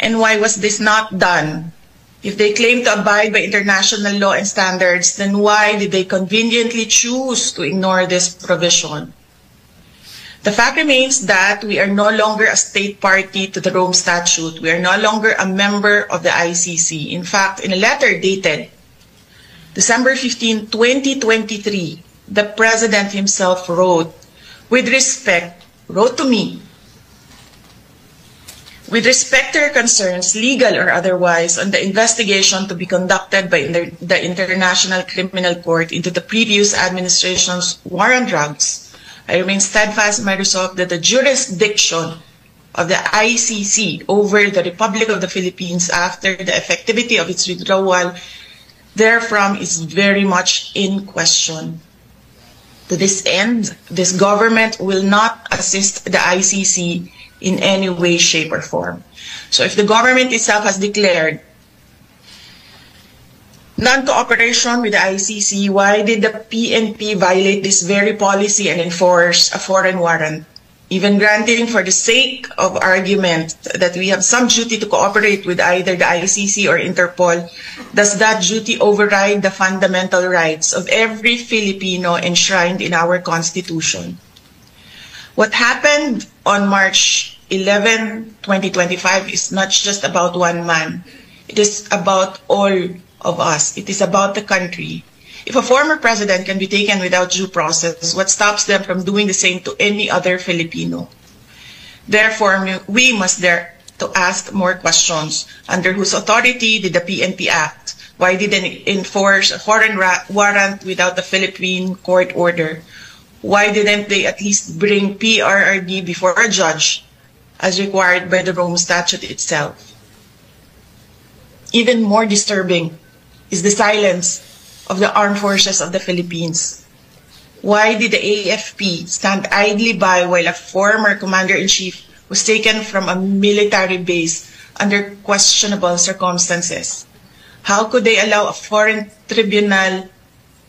S10: And why was this not done? If they claim to abide by international law and standards, then why did they conveniently choose to ignore this provision? The fact remains that we are no longer a state party to the Rome Statute. We are no longer a member of the ICC. In fact, in a letter dated December 15, 2023, the President himself wrote, with respect, wrote to me, "With respect to your concerns, legal or otherwise, on the investigation to be conducted by the International Criminal Court into the previous administration's war on drugs, I remain steadfast in my resolve that the jurisdiction of the ICC over the Republic of the Philippines after the effectivity of its withdrawal therefrom is very much in question. To this end, this government will not assist the ICC in any way, shape, or form." So if the government itself has declared non-cooperation with the ICC, why did the PNP violate this very policy and enforce a foreign warrant? Even granting for the sake of argument that we have some duty to cooperate with either the ICC or Interpol, does that duty override the fundamental rights of every Filipino enshrined in our Constitution? What happened on March 11, 2025 is not just about one man. It is about all of us. It is about the country. If a former president can be taken without due process, what stops them from doing the same to any other Filipino? Therefore, we must dare to ask more questions. Under whose authority did the PNP act? Why did they enforce a foreign warrant without a Philippine court order? Why didn't they at least bring PRRD before a judge as required by the Rome Statute itself? Even more disturbing is the silence of the Armed Forces of the Philippines. Why did the AFP stand idly by while a former commander-in-chief was taken from a military base under questionable circumstances? How could they allow a foreign tribunal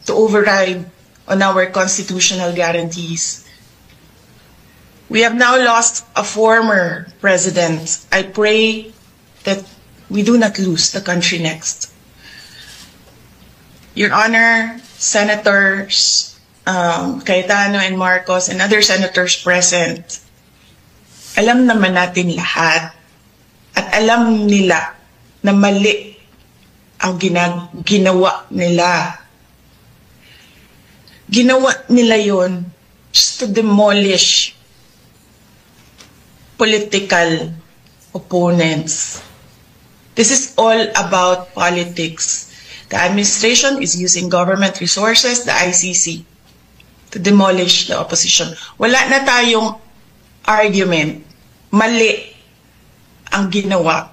S10: to override on our constitutional guarantees? We have now lost a former president. I pray that we do not lose the country next. Your Honor, Senators Cayetano and Marcos and other senators present, alam naman natin lahat at alam nila na mali ang ginawa nila. Ginawa nila yon just to demolish political opponents. This is all about politics. The administration is using government resources, the ICC, to demolish the opposition. Wala na tayong argument. Mali ang ginawa.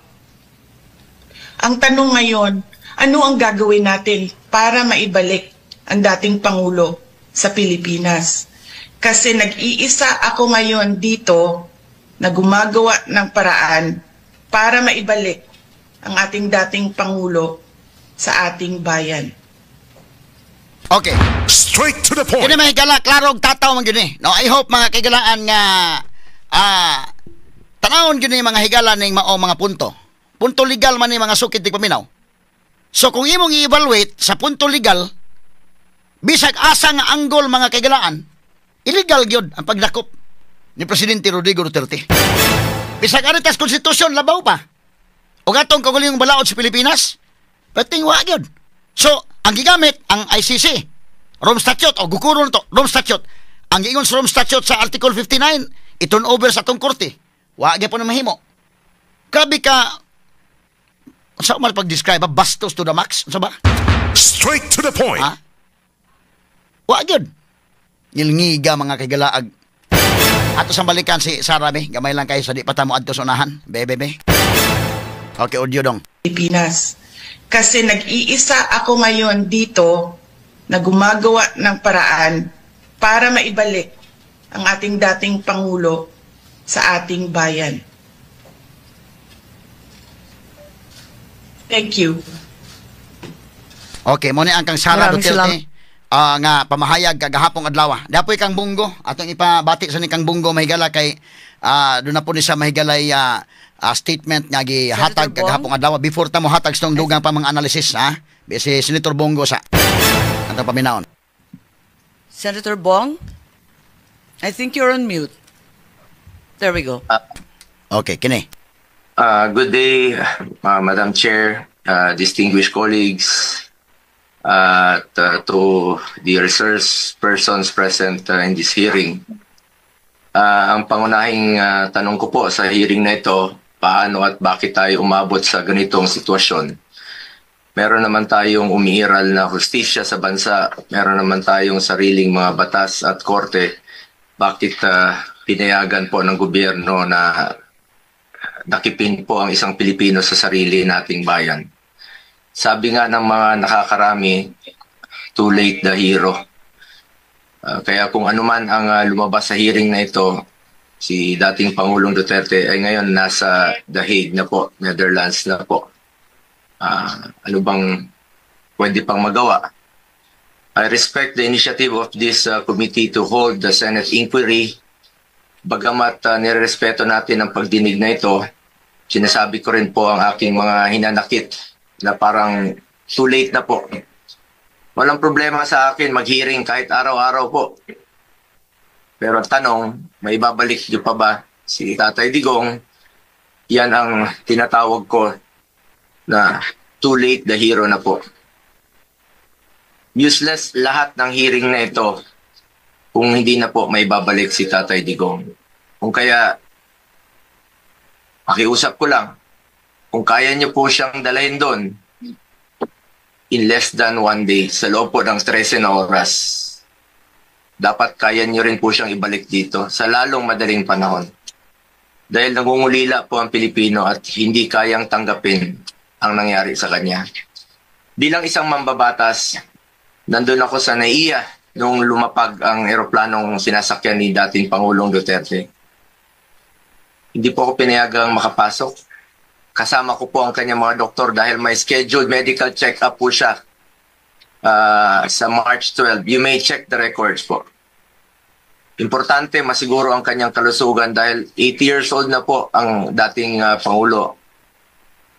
S10: Ang tanong ngayon, ano ang gagawin natin para maibalik ang dating Pangulo sa Pilipinas? Kasi nag-iisa ako ngayon dito na gumagawa ng paraan para maibalik ang ating dating Pangulo sa ating bayan.
S2: Okay.
S3: Straight to the point.
S2: Kini, mga higala, klaro og tataw man gyud ni. No, I hope, mga kahigalaan, nga tanawon gyud ni, mga higala, ning mao mga punto. Punto legal man ni, mga sukit tigpaminaw. So kung imong i-evaluate sa punto legal, bisag asa nga angle, mga kahigalaan, illegal gyud ang pagdakop ni Presidente Rodrigo Duterte. Bisag ari tas konstitusyon, labaw pa. O atong kaugalingong balaod sa Pilipinas, perting wa gyud. So, ang gigamit ang ICC, Rome Statute o gukuron to, Rome Statute. Ang giingon sa Rome Statute sa Article 59, i-turn over sa atong korte. Wa gyapon na mahimo. Grabe ka sa man pag-describe, bastos to the max, unsa ba?
S3: Straight to the point.
S2: Ha? Wa gyud. Ngilngiga, mga kagalaag. Ato sang balikan si Sara, be. Gamay lang kayo sa di pa ta mo adto sa unahan. Be, be, be. Okay, audio dong.
S10: Pilipinas. Kasi nag-iisa ako ngayon dito na gumagawa ng paraan para maibalik ang ating dating Pangulo sa ating bayan. Thank you.
S2: Okay, mo ni ang kang Sara
S12: Maraming
S2: Duterte nga pamahayag kagahapong adlaw. Dapoy kang Bunggo, atong ipabati sa ni kang Bunggo, mahigala, kay doon na po ni sa mahigalay. Statement nga gihatag
S13: Senator Bong?
S2: Kagahapon adlaw before ta mohatag sa dugang pa mga analysis, ha. Si Senator Bong Go sa atong paminawon.
S13: Senator Bong? I think you're on mute. There we go.
S2: Okay, kini.
S14: Good day, Madam Chair, distinguished colleagues, at to the resource persons present in this hearing. Ang pangunahing tanong ko po sa hearing na ito, paano at bakit tayo umabot sa ganitong sitwasyon? Meron naman tayong umiiral na hustisya sa bansa, meron naman tayong sariling mga batas at korte. Bakit pinayagan po ng gobyerno na dakipin po ang isang Pilipino sa sarili nating bayan? Sabi nga ng mga nakakarami, too late the hero. Kaya kung ano man ang lumabas sa hearing na ito, si dating Pangulong Duterte ay ngayon nasa The Hague na po, Netherlands na po. Ano bang pwede pang magawa? I respect the initiative of this committee to hold the Senate inquiry. Bagamat nirerespeto natin ang pagdinig na ito, sinasabi ko rin po ang aking mga hinanakit na parang too late na po. Walang problema sa akin mag-hearing kahit araw-araw po. Pero ang tanong, may babalik niyo pa ba si Tatay Digong? Yan ang tinatawag ko na too late the hero na po. Useless lahat ng hearing na ito kung hindi na po may babalik si Tatay Digong. Kung kaya, pakiusap ko lang, kung kaya niyo po siyang dalhin doon, in less than one day, sa loob po ng 13 na oras, dapat kaya niyo rin po siyang ibalik dito sa lalong madaling panahon. Dahil nangungulila po ang Pilipino at hindi kayang tanggapin ang nangyari sa kanya. Bilang isang mambabatas, nandun ako sa NAIA nung lumapag ang eroplanong sinasakyan ni dating Pangulong Duterte. Hindi po ako pinayagang makapasok. Kasama ko po ang kanyang mga doktor dahil may scheduled medical check-up po siya sa March 12. You may check the records po. Importante masiguro ang kanyang kalusugan dahil 80 years old na po ang dating Pangulo.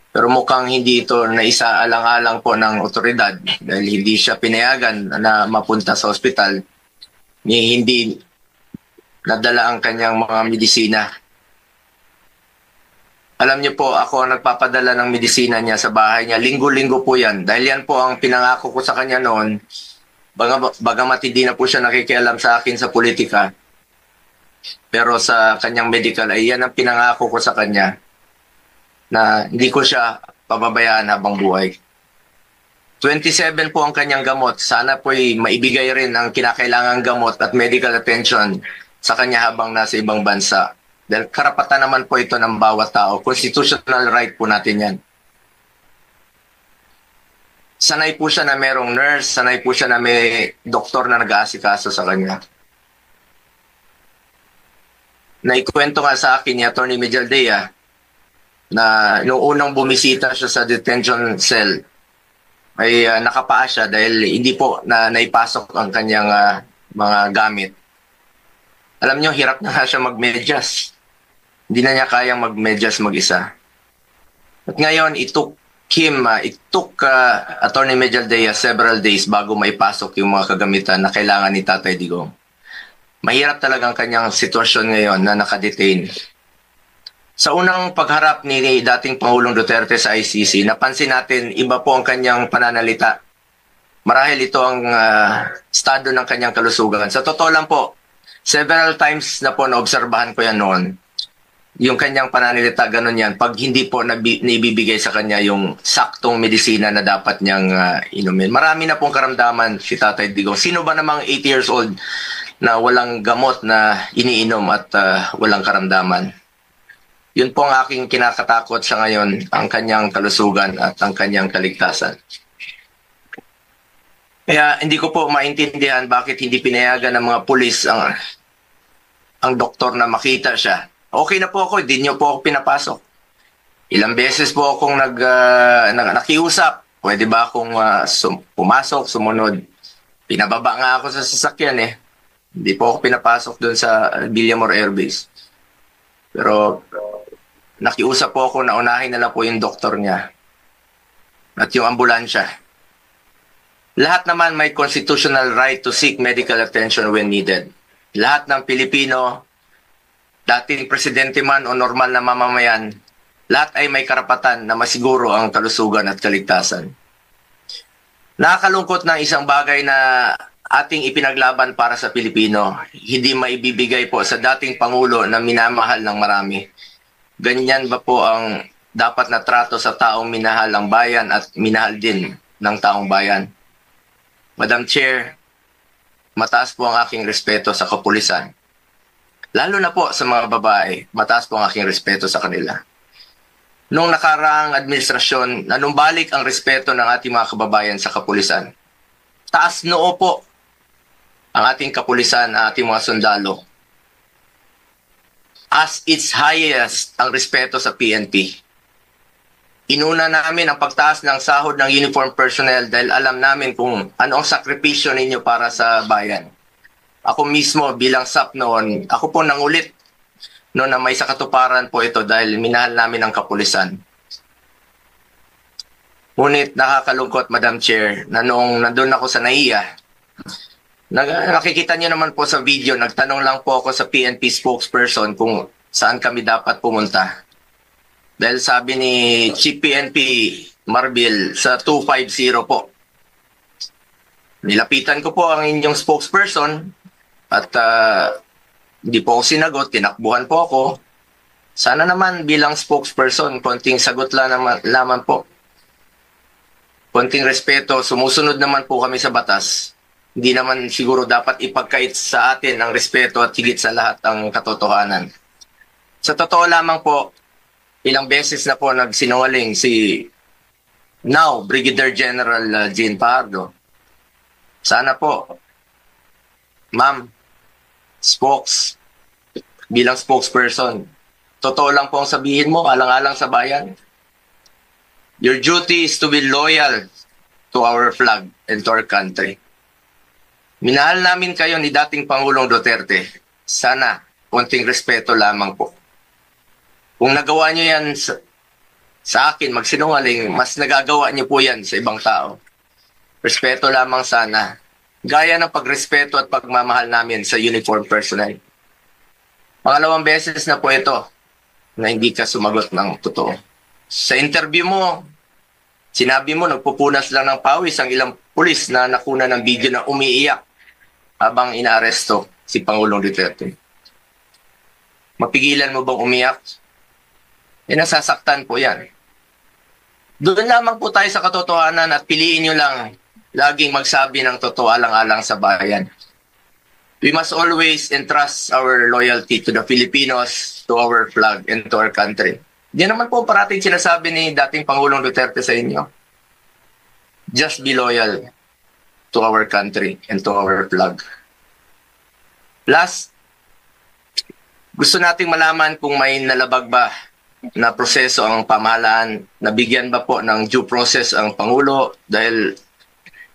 S14: Pero mukhang hindi ito naisaalang-alang po ng otoridad dahil hindi siya pinayagan na mapunta sa ospital, ni hindi nadala ang kanyang mga medisina. Alam niyo po, ako ang nagpapadala ng medisina niya sa bahay niya. Linggo-linggo po yan. Dahil yan po ang pinangako ko sa kanya noon. Bagamat hindi na po siya nakikialam sa akin sa politika. Pero sa kanyang medical ay yan ang pinangako ko sa kanya na hindi ko siya pababayaan habang buhay. 27 po ang kanyang gamot. Sana po'y maibigay rin ang kinakailangang gamot at medical attention sa kanya habang nasa ibang bansa. Dahil karapatan naman po ito ng bawat tao. Constitutional right po natin yan. Sanay po siya na merong nurse, sanay po siya na may doktor na nag-aasikaso sa kanya. Naikwento nga sa akin ni Attorney Medialdea na nung unang bumisita siya sa detention cell, ay nakapaa siya dahil hindi po na naipasok ang kanyang mga gamit. Alam niyo, hirap na nga siya magmedyas. Hindi na niya kayang magmedyas mag-isa. At ngayon, it took Attorney Medialdea several days bago maipasok yung mga kagamitan na kailangan ni Tatay Digong. Mahirap talaga ang kanyang sitwasyon ngayon na nakadetain. Sa unang pagharap ni dating Pangulong Duterte sa ICC, napansin natin iba po ang kanyang pananalita. Marahil ito ang estado ng kanyang kalusugan. Sa totoo lang po, several times na po naobserbahan ko yan noon. Yung kanyang pananalita, ganun yan. Pag hindi po naibibigay sa kanya yung saktong medisina na dapat niyang inumin. Marami na pong karamdaman si Tatay Digong. Sino ba namang 80 years old na walang gamot na iniinom at walang karamdaman? Yun po ang aking kinakatakot sa ngayon, ang kanyang kalusugan at ang kanyang kaligtasan. Kaya hindi ko po maintindihan bakit hindi pinayagan ng mga pulis ang doktor na makita siya. Okay na po ako, hindi niyo po ako pinapasok. Ilang beses po akong nakiusap. Pwede ba akong pumasok, sumunod? Pinababa nga ako sa sasakyan eh. Hindi po ako pinapasok doon sa Villamor Air Base. Pero Nakiusap po ako na unahin na lang po yung doktor niya at yung ambulansya. Lahat naman may constitutional right to seek medical attention when needed. Lahat ng Pilipino, dating presidente man o normal na mamamayan, lahat ay may karapatan na masiguro ang kalusugan at kaligtasan. Nakakalungkot na isang bagay na ating ipinaglaban para sa Pilipino, hindi maibibigay po sa dating Pangulo na minamahal ng marami. Ganyan ba po ang dapat na trato sa taong minahal ang bayan at minahal din ng taong bayan? Madam Chair, mataas po ang aking respeto sa kapulisan. Lalo na po sa mga babae, mataas po ang aking respeto sa kanila. Noong nakaraang administrasyon, nanumbalik ang respeto ng ating mga kababayan sa kapulisan. Taas noo po ang ating kapulisan, ang ating mga sundalo. As its highest ang respeto sa PNP. Inuna namin ang pagtaas ng sahod ng uniform personnel dahil alam namin kung ano ang sakripisyo ninyo para sa bayan. Ako mismo bilang SAP noon, ako po nangulit noon na may sakatuparan po ito dahil minahal namin ang kapulisan. Ngunit nakakalungkot, Madam Chair, na noong nandun ako sa NAIA, nakikita niyo naman po sa video, nagtanong lang po ako sa PNP spokesperson kung saan kami dapat pumunta. Dahil sabi ni Chief PNP Marbil sa 250 po. Nilapitan ko po ang inyong spokesperson at hindi po ako sinagot, tinakbuhan po ako. Sana naman bilang spokesperson, konting sagot lang naman, lamang po. Konting respeto, sumusunod naman po kami sa batas. Hindi naman siguro dapat ipagkait sa atin ang respeto at higit sa lahat ang katotohanan. Sa totoo lamang po, ilang beses na po nagsinungaling si now Brigadier General Jean Fajardo. Sana po, ma'am, spokes, bilang spokesperson, totoo lang po ang sabihin mo, alang-alang sa bayan. Your duty is to be loyal to our flag and to our country. Minahal namin kayo ni dating Pangulong Duterte. Sana, konting respeto lamang po. Kung nagawa niyo yan sa akin, magsinungaling, mas nagagawa niyo po yan sa ibang tao. Respeto lamang sana. Gaya ng pagrespeto at pagmamahal namin sa uniform personnel. Pangalawang beses na po ito na hindi ka sumagot ng totoo. Sa interview mo, sinabi mo nagpupunas lang ng pawis ang ilang pulis na nakuna ng video na umiiyak habang inaaresto si Pangulong Duterte. Mapigilan mo bang umiyak? Eh, nasasaktan po yan. Doon lamang po tayo sa katotohanan at piliin nyo lang laging magsabi ng totoo alang-alang sa bayan. We must always entrust our loyalty to the Filipinos, to our flag, and to our country. Di naman po parating sinasabi ni dating Pangulong Duterte sa inyo. Just be loyal to our country and to our flag. Last, gusto nating malaman kung may nalabag ba na proseso ang pamahalaan, nabigyan ba po ng due process ang Pangulo, dahil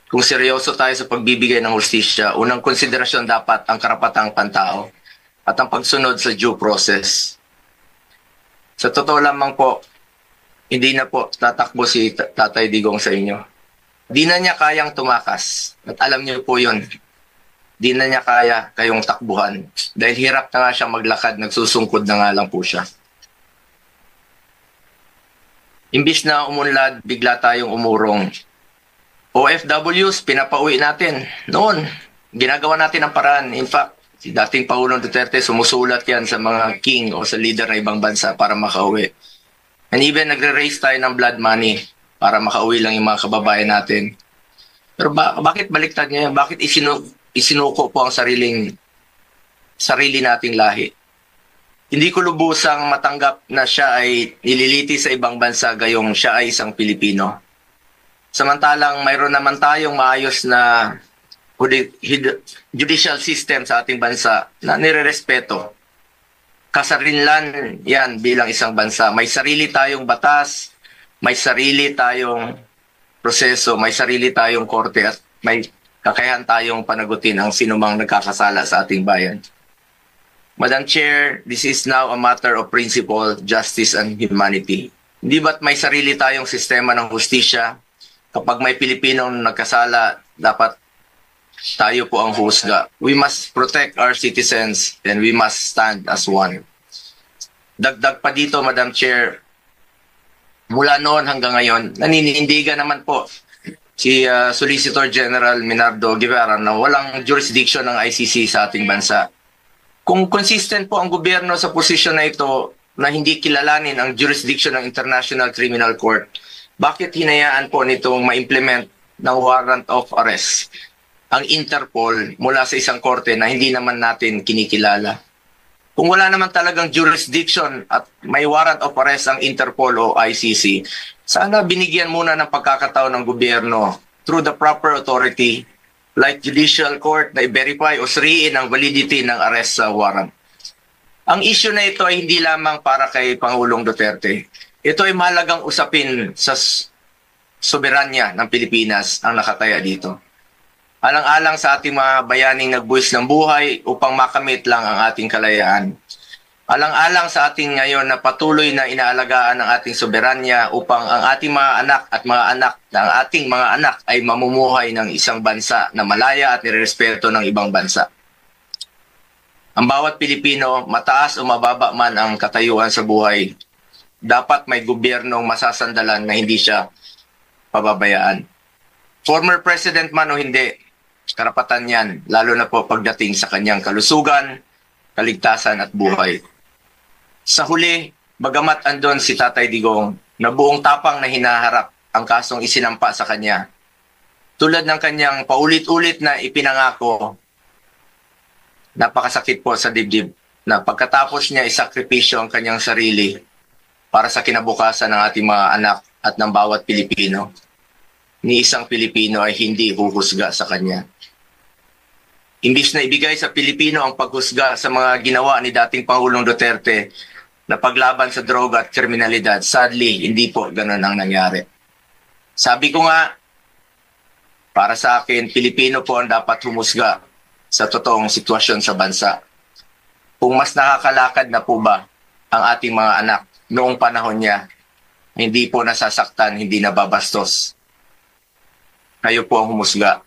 S14: kung seryoso tayo sa pagbibigay ng hustisya, unang konsiderasyon dapat ang karapatang pantao at ang pagsunod sa due process. Sa totoo lamang po, hindi na po tatakbo si Tatay Digong sa inyo. Di na niya kayang tumakas. At alam niyo po yun. Di na niya kaya kayong takbuhan. Dahil hirap na nga siyang maglakad, nagsusungkod na nga lang po siya. Imbis na umunlad, bigla tayong umurong. OFWs, pinapauwi natin. Noon, ginagawa natin ang paraan. In fact, si dating Pangulong Duterte, sumusulat yan sa mga king o sa leader ng ibang bansa para makauwi. And even nagre-raise tayo ng blood money para makauwi lang yung mga kababayan natin. Pero bakit baliktad ngayon? Bakit isinuko po ang sarili nating lahi? Hindi ko lubusang matanggap na siya ay nililiti sa ibang bansa gayong siya ay isang Pilipino. Samantalang mayroon naman tayong maayos na judicial system sa ating bansa na nirerespeto. Kasarinlan yan bilang isang bansa. May sarili tayong batas, may sarili tayong proseso, may sarili tayong korte at may kakayahan tayong panagutin ang sinumang nagkakasala sa ating bayan. Madam Chair, this is now a matter of principle, justice, and humanity. Hindi ba't may sarili tayong sistema ng hustisya? Kapag may Pilipinong nagkasala, dapat tayo po ang huhusga. We must protect our citizens and we must stand as one. Dagdag pa dito, Madam Chair, mula noon hanggang ngayon, naninindigan naman po si Solicitor General Menardo Guevarra na walang jurisdiction ng ICC sa ating bansa. Kung consistent po ang gobyerno sa posisyon na ito na hindi kilalanin ang jurisdiction ng International Criminal Court, bakit hinayaan po nitong ma-implement ng warrant of arrest ang Interpol mula sa isang korte na hindi naman natin kinikilala? Kung wala naman talagang jurisdiction at may warrant of arrest ang Interpol o ICC, sana binigyan muna ng pagkakataon ng gobyerno through the proper authority like judicial court na i-verify o suriin ang validity ng arrest warrant. Ang issue na ito ay hindi lamang para kay Pangulong Duterte. Ito ay mahalagang usapin sa soberanya ng Pilipinas ang nakataya dito. Alang-alang sa ating mga bayaning nagbuwis ng buhay upang makamit lang ang ating kalayaan. Alang-alang sa ating ngayon na patuloy na inaalagaan ang ating soberanya upang ang ating mga anak at mga anak ng ating mga anak ay mamumuhay ng isang bansa na malaya at nirerespeto ng ibang bansa. Ang bawat Pilipino, mataas o mababa man ang katayuan sa buhay, dapat may gobyernong masasandalan na hindi siya pababayaan. Former president man o hindi, karapatan yan, lalo na po pagdating sa kanyang kalusugan, kaligtasan at buhay. Sa huli, bagamat andon si Tatay Digong na buong tapang na hinaharap ang kasong isinampa sa kanya, tulad ng kanyang paulit-ulit na ipinangako, napakasakit po sa dibdib na pagkatapos niya isakripisyo ang kanyang sarili para sa kinabukasan ng ating mga anak at ng bawat Pilipino, ni isang Pilipino ay hindi huhusga sa kanya. Imbis na ibigay sa Pilipino ang paghusga sa mga ginawa ni dating Pangulong Duterte na paglaban sa droga at kriminalidad, sadly, hindi po ganun ang nangyari. Sabi ko nga, para sa akin, Pilipino po ang dapat humusga sa totoong sitwasyon sa bansa. Kung mas nakakalakad na po ba ang ating mga anak noong panahon niya, hindi po nasasaktan, hindi nababastos. Kayo po ang humusga.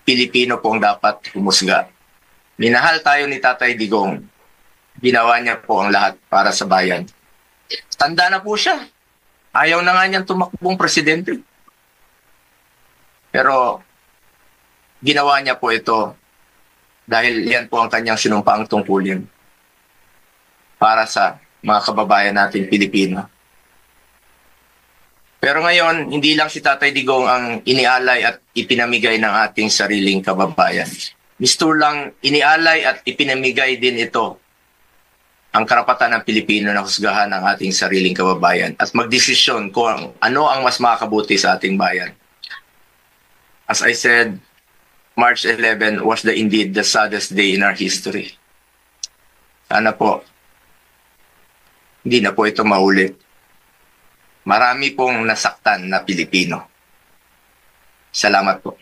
S14: Pilipino po ang dapat humusga. Minahal tayo ni Tatay Digong. Ginawa niya po ang lahat para sa bayan. Tanda na po siya. Ayaw na nga niyang tumakbong presidente. Pero ginawa niya po ito dahil yan po ang kanyang sinumpaang tungkulin para sa mga kababayan natin Pilipino. Pero ngayon, hindi lang si Tatay Digong ang inialay at ipinamigay ng ating sariling kababayan. Mistulang lang, inialay at ipinamigay din ito ang karapatan ng Pilipino na husgahan ang ating sariling kababayan at magdesisyon kung ano ang mas makakabuti sa ating bayan. As I said, March 11 was indeed the saddest day in our history. Sana po, hindi na po ito maulit. Marami pong nasaktan na Pilipino. Salamat po.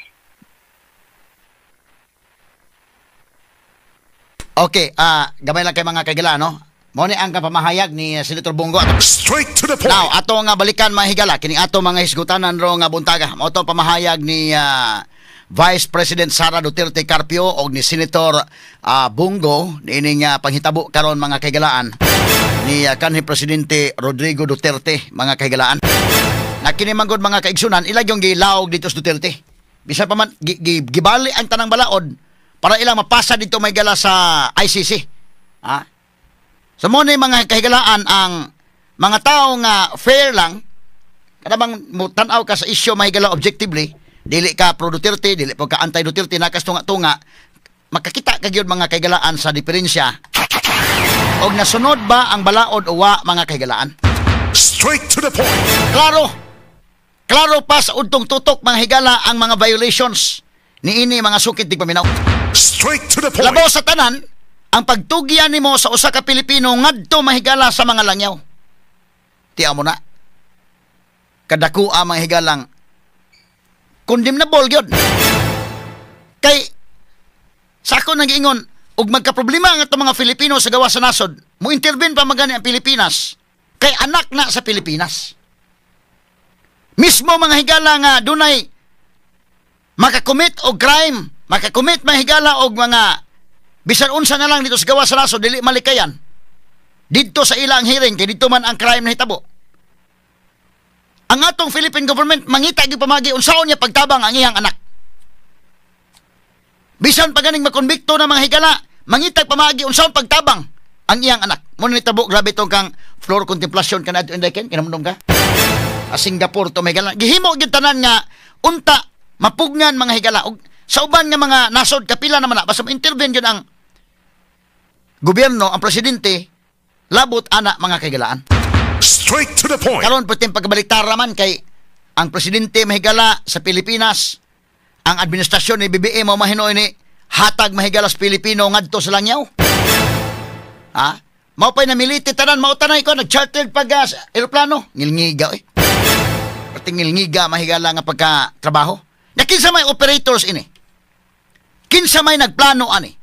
S2: Okay, gamay lang kay mga kaigala, no? Mao ni ang kapamahayag ni Senator Bong Go.
S3: Straight to the point.
S2: Now, ato nga balikan mga higala, kini ato mga hisgutanan ro nga buntaga. Mao to pamahayag ni Vice President Sara Duterte Carpio og ni Senator Bong Go niining panghitabo karon mga kahigalaan ni kanhi Presidente Rodrigo Duterte mga kahigalaan. Na kini man gud mga kaigsunan ilag yung gilawog dito sa Duterte. Bisan pa man gibali ang tanang balaod para ilang mapasa dito may gala sa ICC. Ha? So mo ni mga kahigalaan ang mga tao nga fair lang kanabang mo tan-aw ka sa isyu mahigala objectively, dili ka pro Duterte, dili po ka anti Duterte, nakastunga-tunga, makakita ka gyud mga kahigalaan sa diferensya. Og nasunod ba ang balaod o wa mga kahigalaan?
S3: Straight to the point.
S2: Klaro. Klaro pa sa udtong tutok mga higala ang mga violations niini mga sukit di paminaw.
S3: Straight to the point.
S2: Labaw sa tanan, ang pagtugyan nimo sa usa ka Pilipino ngadto mahigala sa mga langyaw. Tiyaw mo na. Kadako ang mga higalang condemnable gyud. Kay sa ako nag-ingon, Ug magkaproblema ang atong mga Filipino sa gawas sa nasod, mo intervene pa magani ang Pilipinas kay anak na sa Pilipinas. Mismo mga higala nga dunay makakommit og crime, makakommit mga higala og mga bisan unsa na lang dito sa gawas sa nasod, dili malikayan. Didto sa ilang hearing kay didto man ang crime nahitabo. Ang atong Philippine government mangita gyud pamagi unsaon niya pagtabang ang iyang anak. Bisan pa ganing makonbikto na mga higala, mangitag pamagi unsaon pagtabang ang iyang anak. Mo nitabo grabe tong kang Flor Contemplacion kanadto inday ken kinamundong ka. A Singapore to mga higala. Gihimo gyud tanan nga unta mapugnan mga higala og sa uban nga mga nasod kapila naman na basta intervene gyud ang gobyerno, ang presidente labot ana mga kahigalaan.
S3: Straight to the point.
S2: Karon pwede pagkabaliktara man kay ang presidente mahigala sa Pilipinas, ang administrasyon ni BBM mao mahinoy ni hatag mahigala sa Pilipino ngadto sa langyaw. Ha? Mao pa'y namiliti tanan, mao tanay ko nag-chartered pag eroplano. Ngilngiga eh. Pati ngilngiga mahigala nga pagka-trabaho. Na kinsa may operators ini? Kinsa may nagplano ani?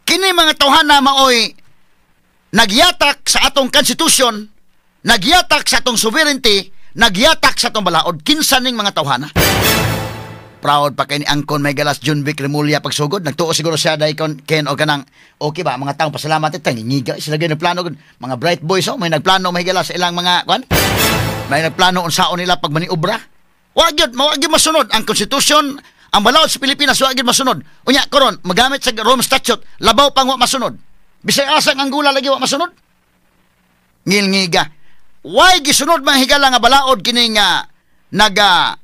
S2: Kini mga tawhana maoy nagyatak sa atong konstitusyon, nagyatak sa atong sovereignty, nagyatak sa atong balaod. Kinsa ning mga tawhana? Proud pa kay ni Angkon may galas John Vic Remulla pagsugod. Nagtuo siguro siya dahil kon ken o kanang okay ba mga taong pasalamat ito ngiga sila gyud nagplano mga bright boys oh, may nagplano may galas sa ilang mga kwan. May nagplano unsaon nila pag maniobra. Wa gyud mao gyud masunod ang konstitusyon, ang balaod sa Pilipinas wa gyud masunod. Unya karon magamit sa Rome Statute, labaw pang wa masunod. Bisag asang Angola lagi wa masunod. Ngilngiga. Why gisunod mga higala nga balaod kining naga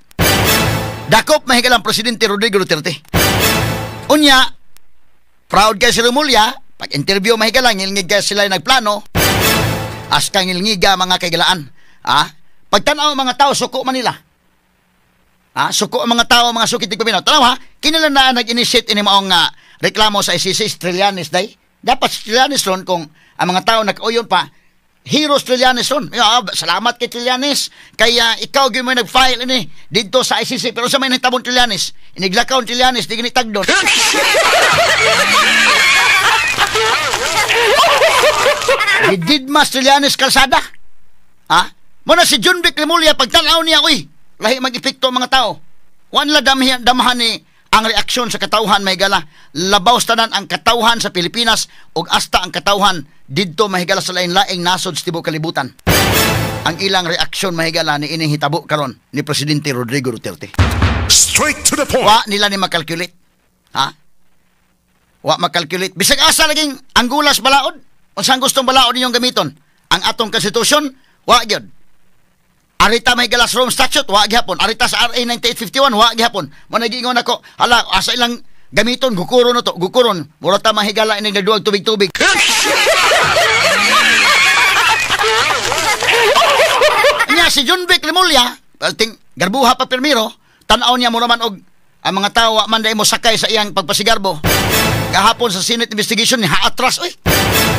S2: dakop mahigalang Presidente Rodrigo Duterte. Unya, proud kay si Remulla, pag interview mahigala, ngilngig kay sila nagplano, aska ngilngiga mga kaigalaan. Ah, pagtanaw mga tao, suko Manila. Ah, suko ang mga tao, mga sukit tigpapinaw. Tanaw ha, kinila na nag-initiate ini maong reklamo sa ICC, Trillanes day. Dapat si Trillanes ron kung ang mga tao nag-uyon pa, Heroes Trillanes ron. Salamat kay Trillanes. Kaya ikaw gyud mo nag-file ini didto sa ICC. Pero sa may nahitabong Trillanes, iniglakaw Trillanes, di gini tagdon. Didmas Trillanes kalsada. Ha? Muna si John Vic Remulla, pagtanaw niya, uy, lahi mag-epekto ang mga tao. Wanla damahan ni ang reaksyon sa katawhan mahigala. Labaw tanan ang katawhan sa Pilipinas ug asta ang katawhan didto mahigala sa lain-laing nasod sa tibuok kalibutan. Ang ilang reaksyon mahigala ni ining hitabo karon ni Presidente Rodrigo Duterte.
S3: Straight to the point.
S2: Wa nila ni makalculate. Ha? Wa makalculate. Bisag asa laging Angolas balaod. Unsang gustong balaod ninyong gamiton? Ang atong konstitusyon, wa gyud. Arita may galas Rome Statute, wa gihapon. Arita sa RA 9851, wa gihapon. Mo nagiingon ako, hala, asa ilang gamiton, gukuron na to, gukuron. Mura ta mahigala ining nagduwag tubig-tubig. Nya si John Vic Remulla, ting garbuha pa pirmiro, tan-aw niya mura man og ang mga tao man dai mo sakay sa iyang pagpasigarbo. Gahapon sa Senate investigation ni haatras oy.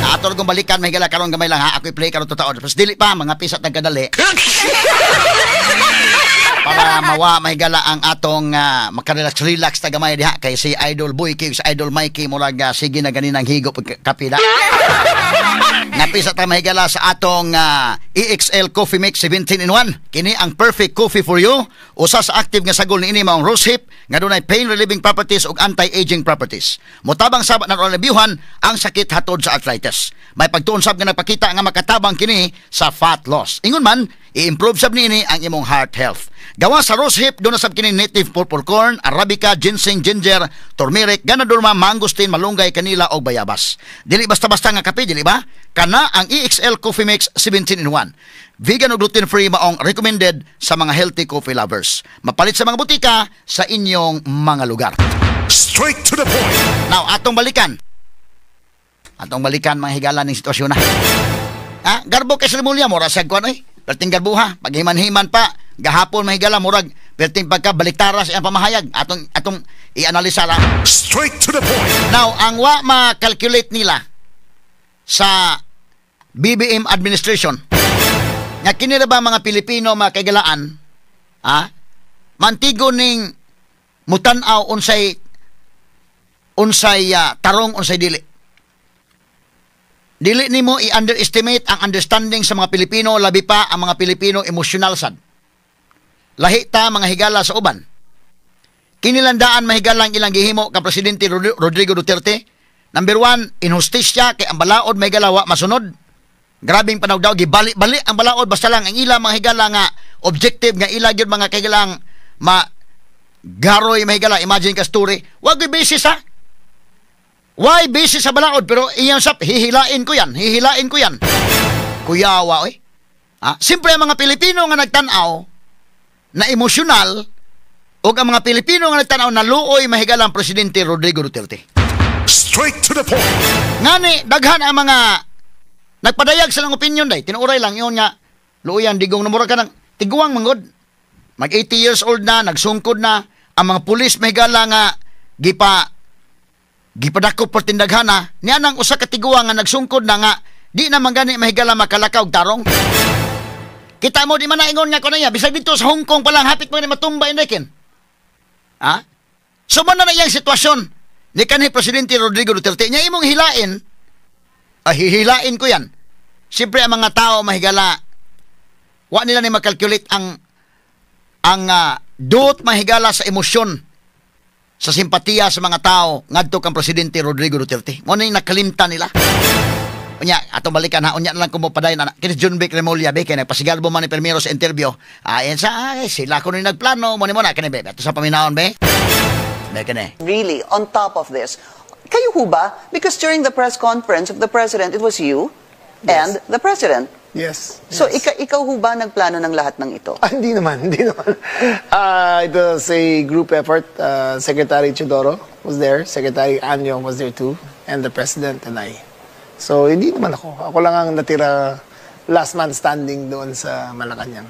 S2: Ato kong balikan mahigala karon gamay lang ha, ako'y play karon totoo. Tapos dili pa mga pisat nagkadali. Para mawa mahigala ang atong makarelax-relax ta gamay diha kay si Idol Boy kay si Idol Mikey murag sige na ganinang higop kapila. Napisa ta mahigala sa atong EXL Coffee Mix 17 in 1. Kini ang perfect coffee for you. Usa sa active nga sagol niini maong rosehip nga dunay pain relieving properties ug anti-aging properties. Motabang sab na relebyuhan ang sakit hatod sa arthritis. May pagtuon sab nga nagpakita nga makatabang kini sa fat loss. Ingon man, i-improve sab niini ang imong heart health. Gawa sa rosehip doon na sab kini native purple corn, arabica, ginseng, ginger, turmeric, ganoderma, mangosteen, malunggay, kanila og bayabas. Dili basta-basta nga kape, dili ba? Kana ang EXL Coffee Mix 17 in 1. Vegan o gluten-free maong recommended sa mga healthy coffee lovers. Mapalit sa mga butika sa inyong mga lugar.
S3: Straight to the point.
S2: Now, atong balikan. Atong balikan mga higala ning sitwasyon na. Ha? Garbo kay Remulla, mura siya kuan oy. Perting garbuha, paghiman-himan pa, gahapon mahigala murag perting pagka baliktara sa iyang pamahayag. Atong i-analisa lang.
S3: Straight to the point.
S2: Now, ang wa ma-calculate nila sa BBM administration nga kini ra ba mga Pilipino mga kaigalaan, ha? Mantigo ning mutan-aw unsay Unsay tarong, unsay dili. Dili nimo i-underestimate ang understanding sa mga Pilipino, labi pa ang mga Pilipino emosyonal sad. Lahi ta, mga higala, sa uban. Kinilandaan, mahigala, ang ilang gihimo kang Presidente Rodrigo Duterte. Number one, inhustisya kay ang balaod, mahigala, wa masunod. Grabing panawdaw, gibali-bali ang balaod basta lang ang ila, mga higala, nga objective nga ila gyud, mga kahigalang ma garoy, mahigala. Imagine ka story. Wag basis ha. Why basis sa balaod, pero iyang sap hihilain ko yan, hihilain ko yan. Kuyawa oy. Ha? Siyempre ang mga Pilipino nga nagtan-aw na emosyonal o ang mga Pilipino nga nagtan-aw na luoy, mahigala, ang Presidente Rodrigo Duterte.
S3: Straight to the point.
S2: Ngani daghan ang mga nagpadayag sa lang opinion day, tinuuray lang yun nga luoyan digong namura ka ng tiguang manggod. Mag 80 years old na, nagsungkod na, ang mga pulis, mahigala, nga gipadakop pertindaghana niya nang usa ka tiguang nga nagsungkod na nga di na man gani, mahigala, makalakaw og tarong. Kita mo, di man naingon nga ko na niya, bisag dito sa Hong Kong pa lang, hapit mo ni matumba indekin. Ha? So man na na iyang sitwasyon ni kanhi Presidente Rodrigo Duterte. Nya imong hilain, ah, hihilain ko yan. Siyempre ang mga tao, mahigala, wa nila ni makalculate ang duot, mahigala, sa emosyon, sa simpatiya sa mga tao ngadto kang Presidente Rodrigo Duterte. Mo na yung nakalimtan nila. Unya, atong balikan ha, unya na lang kung mo padayon na. Kini Jonvic Remulla be, kay nagpasigalbo man ni Permero sa interview. Ayon sa, ay, sila ko ni nagplano, mo ni mo na, kini be, ato sa paminawon be. Be, kini.
S12: Really, on top of this, kayo ho ba? Because during the press conference of the president, it was you and the president.
S6: Yes.
S12: So ikaw ho ba nagplano ng lahat ng ito?
S6: Ah, hindi naman, hindi naman. It was a group effort. Secretary Teodoro was there, Secretary Año was there too, and the President and I. So, hindi naman ako. Ako lang ang natira, last man standing doon sa Malacanang.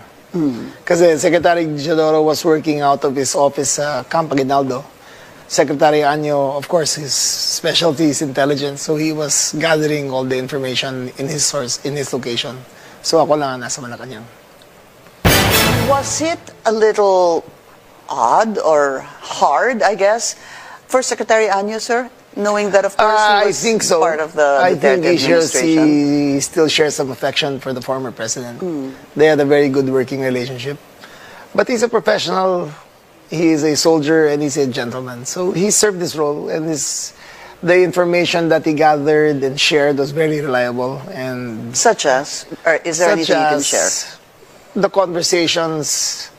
S6: Kasi Secretary Teodoro was working out of his office sa Camp Aguinaldo. Secretary Año, of course, his specialty is intelligence, so he was gathering all the information in his source, in his location. So ako lang ang nasa Malacanang.
S12: Was it a little odd or hard, I guess, for Secretary Año, sir? Knowing that, of course, he
S6: I
S12: was
S6: think so.
S12: part of the
S6: I think
S12: Duterte
S6: he shares,
S12: administration.
S6: he still shares some affection for the former president. They had a very good working relationship. But he's a professional. He is a soldier and he's a gentleman. So he served this role, and the information that he gathered and shared was very reliable. And
S12: Such as, or is there
S6: such
S12: anything you can
S6: as
S12: share?
S6: the conversations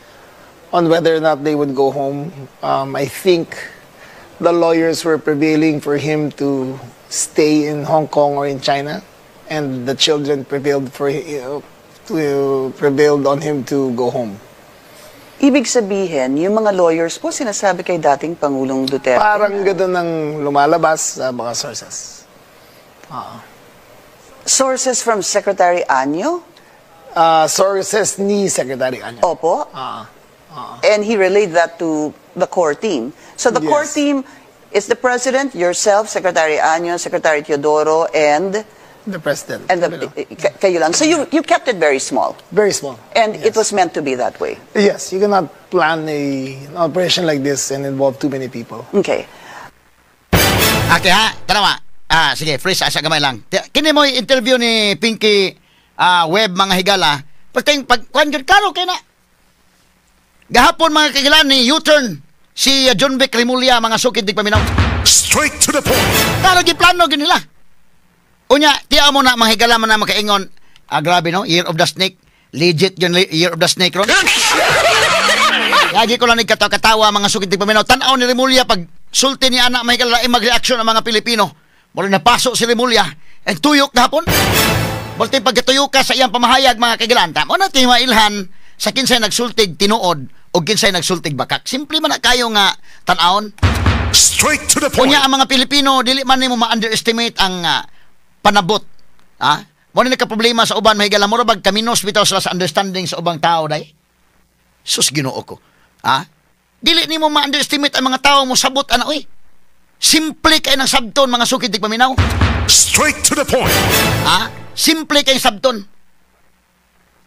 S6: on whether or not they would go home. I think the lawyers were prevailing for him to stay in Hong Kong or in China, and the children prevailed on him to go home.
S12: Ibig sabihin, yung mga lawyers po sinasabi kay dating Pangulong Duterte.
S6: Parang gano'n ang lumalabas sa mga sources.
S12: Sources from Secretary Año?
S6: Sources ni Secretary Año.
S12: Opo. And he relayed that to the core team. So the core team is the president, yourself, Secretary Año, Secretary Teodoro, and
S6: The president.
S12: and the, kayo lang. So you kept it very small.
S6: Very small.
S12: And it was meant to be that way.
S6: Yes, you cannot plan an operation like this and involve too many people.
S12: Okay.
S2: Okay ha, tanawa. Ah, sige, freeze asa gamay lang. Kini mo interview ni Pinky Web, mga higala. Pagting pag kuan gyud klaro kay na. Gahapon, mga kahigalaan, ni U-turn si Jonvic Remulla, mga sukid tigpaminaw.
S3: Straight to the point.
S2: Klaro giplano gyud nila. Unya, tiya mo na, mga higala, man na makaingon. Ah, grabe no, Year of the Snake. Legit yun, Year of the Snake ron. Lagi ko lang nagkatawa, mga sukid tigpaminaw. Tanaw ni Remulla pag sulti ni anak, mga higala, mag-reaksyon ang mga Pilipino. Mula napaso si Remulla. Ang tuyok gahapon. Multi pagkatuyok ka sa iyang pamahayag, mga kagilan. Tamo na mailhan sa kinsay nagsultig tinuod o kinsay nagsultig bakak. Simple man na kayo nga tan-awon.
S3: Straight to the point.
S2: Unya ang mga Pilipino, dili man nimo ma-underestimate ang panabot. Ha? Mo ni nagka-problema sa uban, mahigala, mura bag kaminos bitaw sila sa understanding sa ubang tao day. Sus, Ginoo ko. Ha? Dili nimo ma-underestimate ang mga tao mo sabot ana oy. Simple kay ng sabton, mga sukid tigpaminaw.
S3: Straight to the point.
S2: Ha? Simple kay sabton.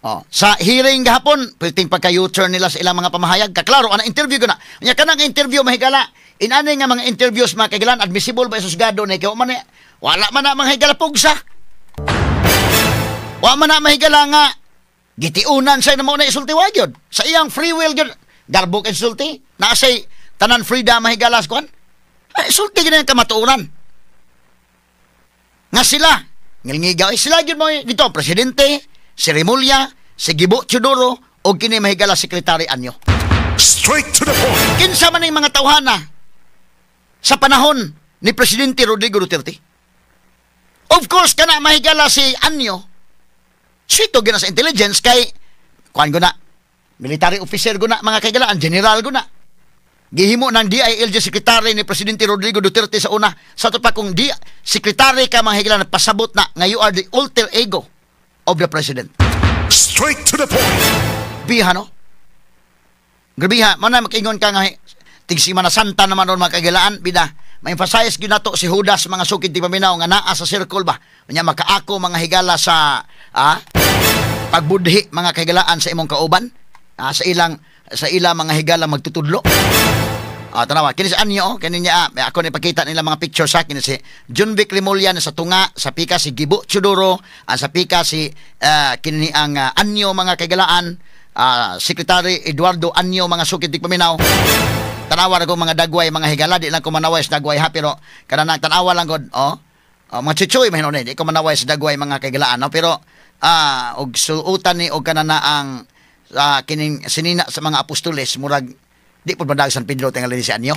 S2: Oh, sa hearing gahapon, pwedeng pagka U-turn nila sa ilang mga pamahayag. Kaklaro, ana interview ko na. Unya kanang interview, mahigala, Inani nga mga interviews mga kailan admissible ba isusgado ni kay man wala man na mga higala pugsa. Wa man na mahigala nga gitiunan sa na mo na isulti wa gyud. Sa iyang free will gyud garbo kay sulti. Naasay tanan freedom mahigala sa kuan. Ay, sulti gyud ang kamatuoran. Nga sila ngilngigaw sila gyud mo dito presidente si Remulla, si Gibo Teodoro o kini mahigala sekretary Año.
S3: Straight to the point.
S2: Kinsa man ang mga tawhana sa panahon ni Presidente Rodrigo Duterte? Of course, kana mahigala si Año, sito gina sa intelligence kay, kuan ko na, military officer ko na, mga kaigalaan, general ko na. Gihimo ng DILG secretary ni Presidente Rodrigo Duterte sa una. Sa ito pa kung di secretary ka mga higala, pasabot na nga you are the alter ego of the president.
S3: Straight to the point.
S2: Biha, no? Grabiha, man na makingon ka nga tig Simana Santa naman ron mga kagilaan, bida, ma-emphasize gyud nato si Judas mga sukid ti paminaw nga naa sa circle ba. Nya makaako mga higala sa pagbudhi mga kagilaan sa imong kauban, sa ilang sa ila mga higala magtutudlo. Tanawa, kini si Año, kini niya, ako ni pakita nila mga picture sa kini si Jonvic Remulla na sa tunga, sa pika si Gibo Teodoro, sa pika si kini ang Año mga kagilaan, Secretary Eduardo Año mga sukid ti paminaw. Tanawa ra ko mga dagway mga higala, di lang ko manaway sa dagway ha, pero kanang tanawa lang gud, oh. Mga chichoy man di ko manaway sa dagway mga kagilaan, no? Pero og suotan ni og kanana ang kining sinina sa mga apostoles murag di po madag San Pedro tingali si Año.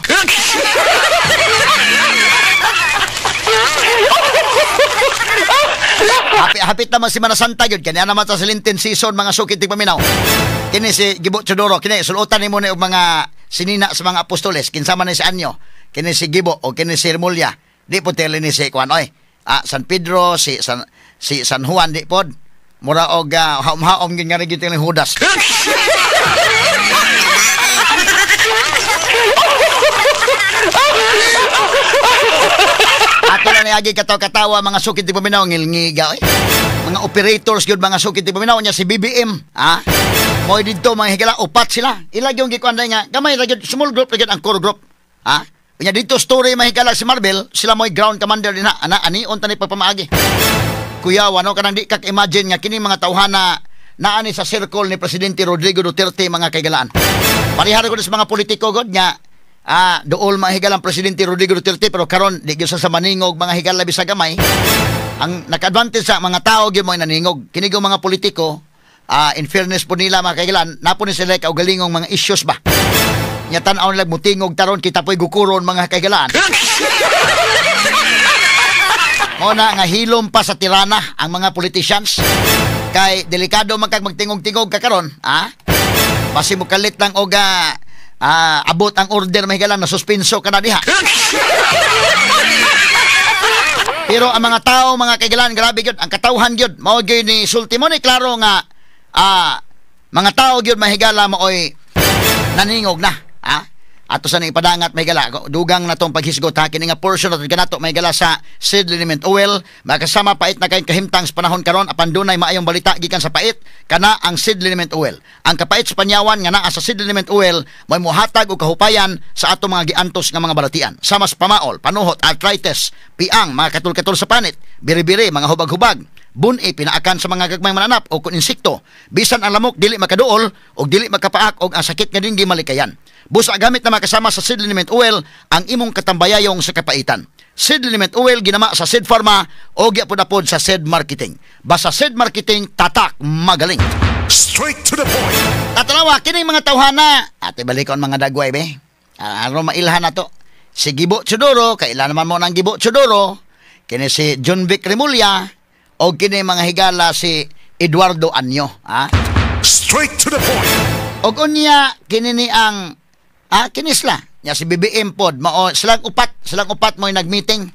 S2: Hapit naman si Mana Santa gyud kani naman sa Lenten season mga sukid ti paminaw. Kini si Gibo Teodoro kini sulutan nimo ni og mga sinina sa mga apostoles kinsa man ni si Año, kini si Gibo o kini si Remulla. Di po tele ni si kuan oy. San Pedro si San Juan di pod. Mura og haom-haom gyud nga gyud ni Judas. Ato na niagi katawa-katawa mga sukid ti paminaw ngilngiga oy. Mga operators gyud mga sukid ti paminaw nya si BBM, ha? Moy didto mga higala upat sila. Ila gyud gikuan nga gamay ra gyud small group ra gyud ang core group, ha? Unya didto story mahigala si Marvel, sila moy ground commander dinha. Ana ani unta ni pagpamaagi. Kuyawa no kanang di kak imagine nga kini mga tawhana naani sa circle ni Presidente Rodrigo Duterte mga kaigalaan. Parehara gud sa mga politiko gud nga dool mga higalang Presidente Rodrigo Duterte pero karon di gyud sa maningog mga higala bisag gamay. Ang naka-advantage sa mga tao gyud mo naningog. Kini gyud mga politiko, in fairness po nila mga kaigalaan, napo ni sila kaugalingong mga issues ba. Nya tan-aw nila mutingog taron kita po'y gukuron mga kaigalaan. Mo na nga hilom pa sa tirana ang mga politicians. Kay delikado man kag magtingog-tingog ka karon, ha? Basi mo kalit lang og abot ang order mahigalan na suspenso ka na diha. Pero ang mga tao mga kaigalan grabe gyud ang katawhan gyud mao gyud ni sulti mo ni klaro nga mga tao gyud mahigala maoy naningog na, ha? Ato sa ipadangat mahigala dugang na tong paghisgot ha kini nga portion nato kanato mahigala sa seed liniment oil makasama pait na kayong kahimtang sa panahon karon apan dunay maayong balita gikan sa pait kana ang seed liniment oil. Ang kapait sa panyawan nga naa sa seed liniment oil mo'y mohatag og kahupayan sa ato mga giantos nga mga balatian sama sa pamaol, panuhot, arthritis, piang, mga katul-katul sa panit, biri-biri, mga hubag-hubag, buni, pinaakan sa mga gagmayng mananap o kun insekto. Bisan ang lamok dili makaduol o dili makapaak og ang sakit nga dinggi malikayan. Busa gamit na makasama sa seed liniment oil ang imong katambayayong sa kapaitan. Seed liniment oil ginama sa Seed Pharma o gyapon-apod sa Seed Marketing. Basta Seed Marketing, tatak magaling.
S3: Straight to the point.
S2: Tatanawa kining mga tawhana. Ate balikon mga dagway be. Aron mailhan nato. Si Gibo Teodoro, kailan naman mo nang Gibo Teodoro, kini si Jonvic Remulla o kini mga higala si Eduardo Año, ha?
S3: Straight to the point.
S2: Og unya kini ni ang kini sila. Nya si BBM pod mao silang upat mo'y nagmeeting.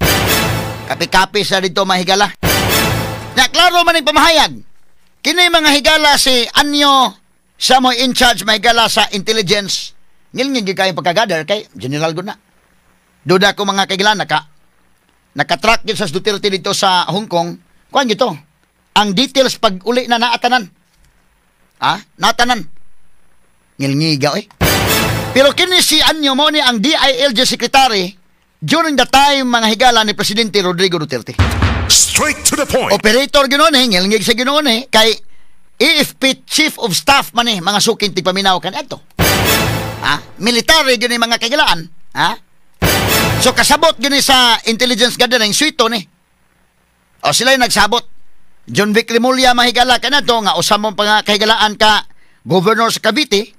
S2: Kapi-kapi sa dito mga higala. Na klaro man ning pamahayag. Kini mga higala si Año siya mo'y in charge mahigala sa intelligence. Ngilngig gyud kayo pagkagather kay general gud na. Duda ko mga kaigala naka-track gyud sa Duterte dito sa Hong Kong. Kuan gyud to. Ang details pag uli na naatanan. Natanan. Ngilngiga oy. Pero kini si Año mo ni ang DILG secretary during the time, mga higala, ni Presidente Rodrigo Duterte.
S3: Straight to the point.
S2: Operator ginoon eh, ngilngig sa ginoon eh, kay AFP Chief of Staff man eh, mga suking tigpaminaw kan ato. Ha? Military gyud ni, mga kahigalaan. Ha? So kasabot gyud ni sa intelligence gathering suito ni. O sila yung nagsabot. Jonvic Remulla, mahigala, kanato nga usa mo pa nga kahigalaan ka governor sa Cavite.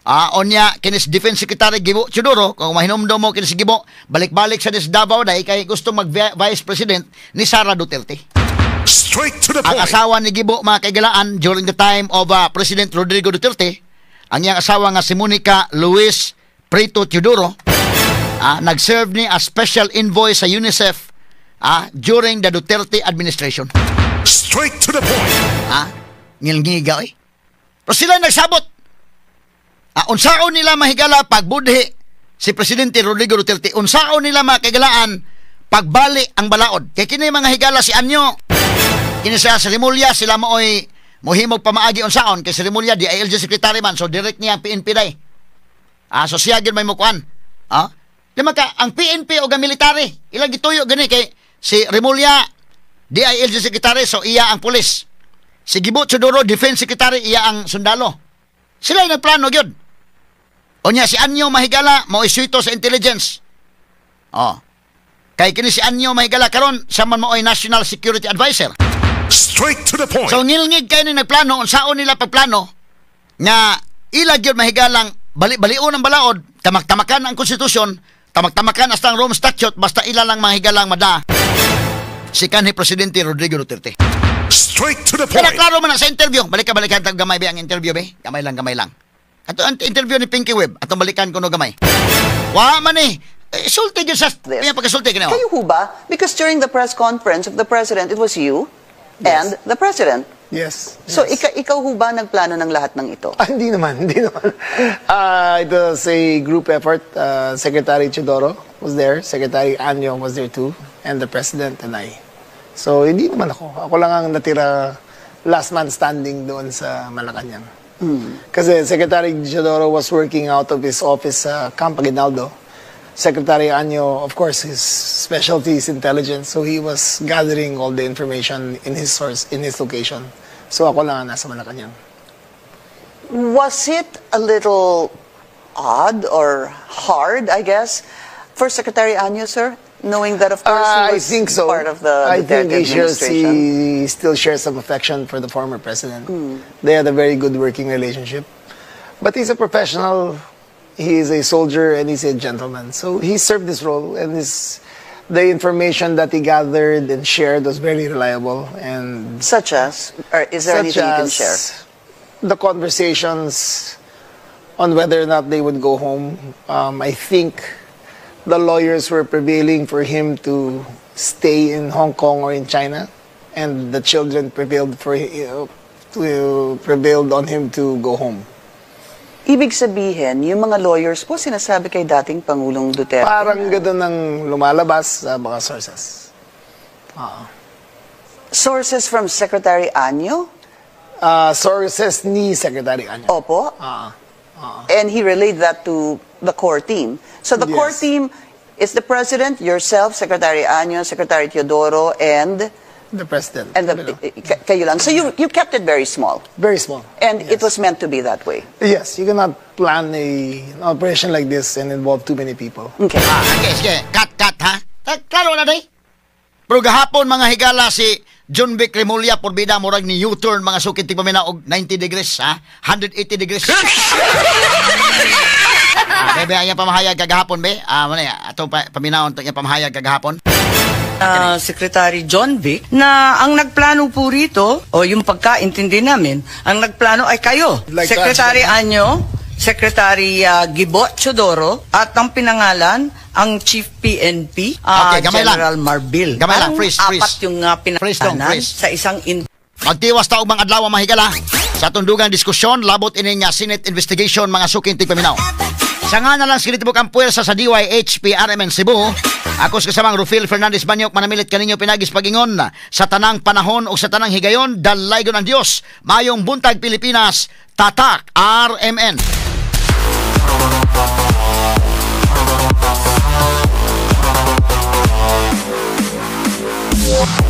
S2: Ah, onya kinis Defense Secretary Gibo Teodoro, kung mahinumdom mo kini si Gibo, balik-balik sa dis Davao dai kay gusto mag vice president ni Sara Duterte.
S3: Straight to the
S2: Ang
S3: point.
S2: Asawa ni Gibo, mga kahigalaan, during the time of President Rodrigo Duterte, ang iyang asawa nga si Monica Luis Prieto Teodoro, nag-serve ni as special envoy sa UNICEF during the Duterte administration.
S3: Straight to the point.
S2: Ah, ngilngiga eh. Pero sila nagsabot. Ah, unsaon nila, mahigala, pagbudhi si Presidente Rodrigo Duterte, unsaon nila, mga kahigalaan, pagbali ang balaod. Kay kini, mga higala, si Año, kini siya sa Remulla, sila mooy mohimog pamaagi unsaon kay si Remulla DILG secretary man, so direct niya ang PNP day. Ah, so siya gyud may mukuan. Ah, di man ka ang PNP o ang military, ilang gituyo gani kay si Remulla DILG secretary, so iya ang pulis. Si Gibo Teodoro defense secretary, iya ang sundalo. Sila yung nagplano gyud. Unya si Año, mahigala, mao isuito sa intelligence. Oh. Kay kini si Año, mahigala, karon siya man mao'y National Security Advisor.
S3: Straight to the point.
S2: So ngilngig kay ni nagplano unsaon nila pagplano nga ila gyud, mahigalang, bali-balion ang balaod, tamak-tamakan ang konstitusyon, tamak-tamakan hasta ang Rome Statute, basta ila lang, mahigalang, mada si kanhi Presidente Rodrigo Duterte.
S3: Straight to the
S2: Pero
S3: point.
S2: Klaro man na sa interview. Balik ka, balikan tag gamay be ang interview be. Gamay lang, gamay lang. Ato ang interview ni Pinky Webb. Atong balikan kuno gamay. Wa man eh. Eh, sulti gyud sa
S12: This.
S2: pinya pagkasulti kini.
S12: Kayo ho ba? Because during the press conference of the president, it was you and the president.
S6: Yes.
S12: So ikaw ho ba nagplano ng lahat ng ito?
S6: Ah, hindi naman, hindi naman. It was a group effort. Secretary Teodoro was there, Secretary Año was there too, and the President and I. So, hindi naman ako. Ako lang ang natira, last man standing doon sa Malacanang. Kasi Secretary Teodoro was working out of his office sa Camp Aguinaldo. Secretary Año, of course, his specialty is intelligence, so he was gathering all the information in his source, in his location. So ako lang ang nasa Malacanang.
S12: Was it a little odd or hard, I guess, for Secretary Año, sir? Knowing that, of course, he
S6: I
S12: was
S6: think so.
S12: part of the
S6: I
S12: Duterte
S6: think he shares,
S12: administration.
S6: he still shares some affection for the former president. They had a very good working relationship. But he's a professional. He is a soldier and he's a gentleman. So he served this role, and the information that he gathered and shared was very reliable. And
S12: Such as, or is there
S6: such
S12: anything you can
S6: as
S12: share?
S6: the conversations on whether or not they would go home. I think the lawyers were prevailing for him to stay in Hong Kong or in China, and the children prevailed on him to go home.
S12: Ibig sabihin, yung mga lawyers po sinasabi kay dating Pangulong Duterte.
S6: Parang gano'n ang lumalabas sa mga sources.
S12: Sources from Secretary Año?
S6: Sources ni Secretary Año.
S12: Opo. And he relayed that to the core team. So the core team is the President, yourself, Secretary Año, Secretary Teodoro, and
S6: The President.
S12: and the, kayo lang. So you kept it very small.
S6: Very small.
S12: And it was meant to be that way.
S6: Yes, you cannot plan an operation like this and involve too many people.
S12: Okay.
S2: Ah, okay, sige. Cut, cut, ha? Eh, klaro na day. Pero gahapon, mga higala, si Jonvic Remulla por bida murag ni U-turn, mga sukit tigpaminaw, og 90 degrees, ha? 180 degrees. Ah, bebe, ang iyang pamahayag kagahapon, be. Ah, muna, atong paminawon itong iyang pamahayag kagahapon.
S13: Secretary Jonvic, na ang nagplano po rito, o yung pagkaintindi namin, ang nagplano ay kayo.
S6: Like to
S13: Secretary
S6: answer.
S13: Año, Secretary Gibo Teodoro, at ang pinangalan, ang Chief PNP,
S2: Okay, gamay lang.
S13: General Marbil.
S2: Gamay lang,
S13: Parang
S2: freeze, freeze.
S13: apat yung
S2: Freeze dong,
S13: pinangalan
S2: freeze.
S13: sa isang
S2: Magtiwas ta og mga adlaw, mga higala, sa atong dugang diskusyon labot ini nga Senate investigation, mga suking tigpaminaw. Sa nga na lang sinitibok ang puwersa sa DYHP RMN Cebu. Ako sa kasamang Rufil Fernandez Banyok manamilit kaninyo pinagis pagingon sa tanang panahon o sa tanang higayon, dalaygon ang Dios. Mayong buntag, Pilipinas, Tatak RMN.
S4: Bye.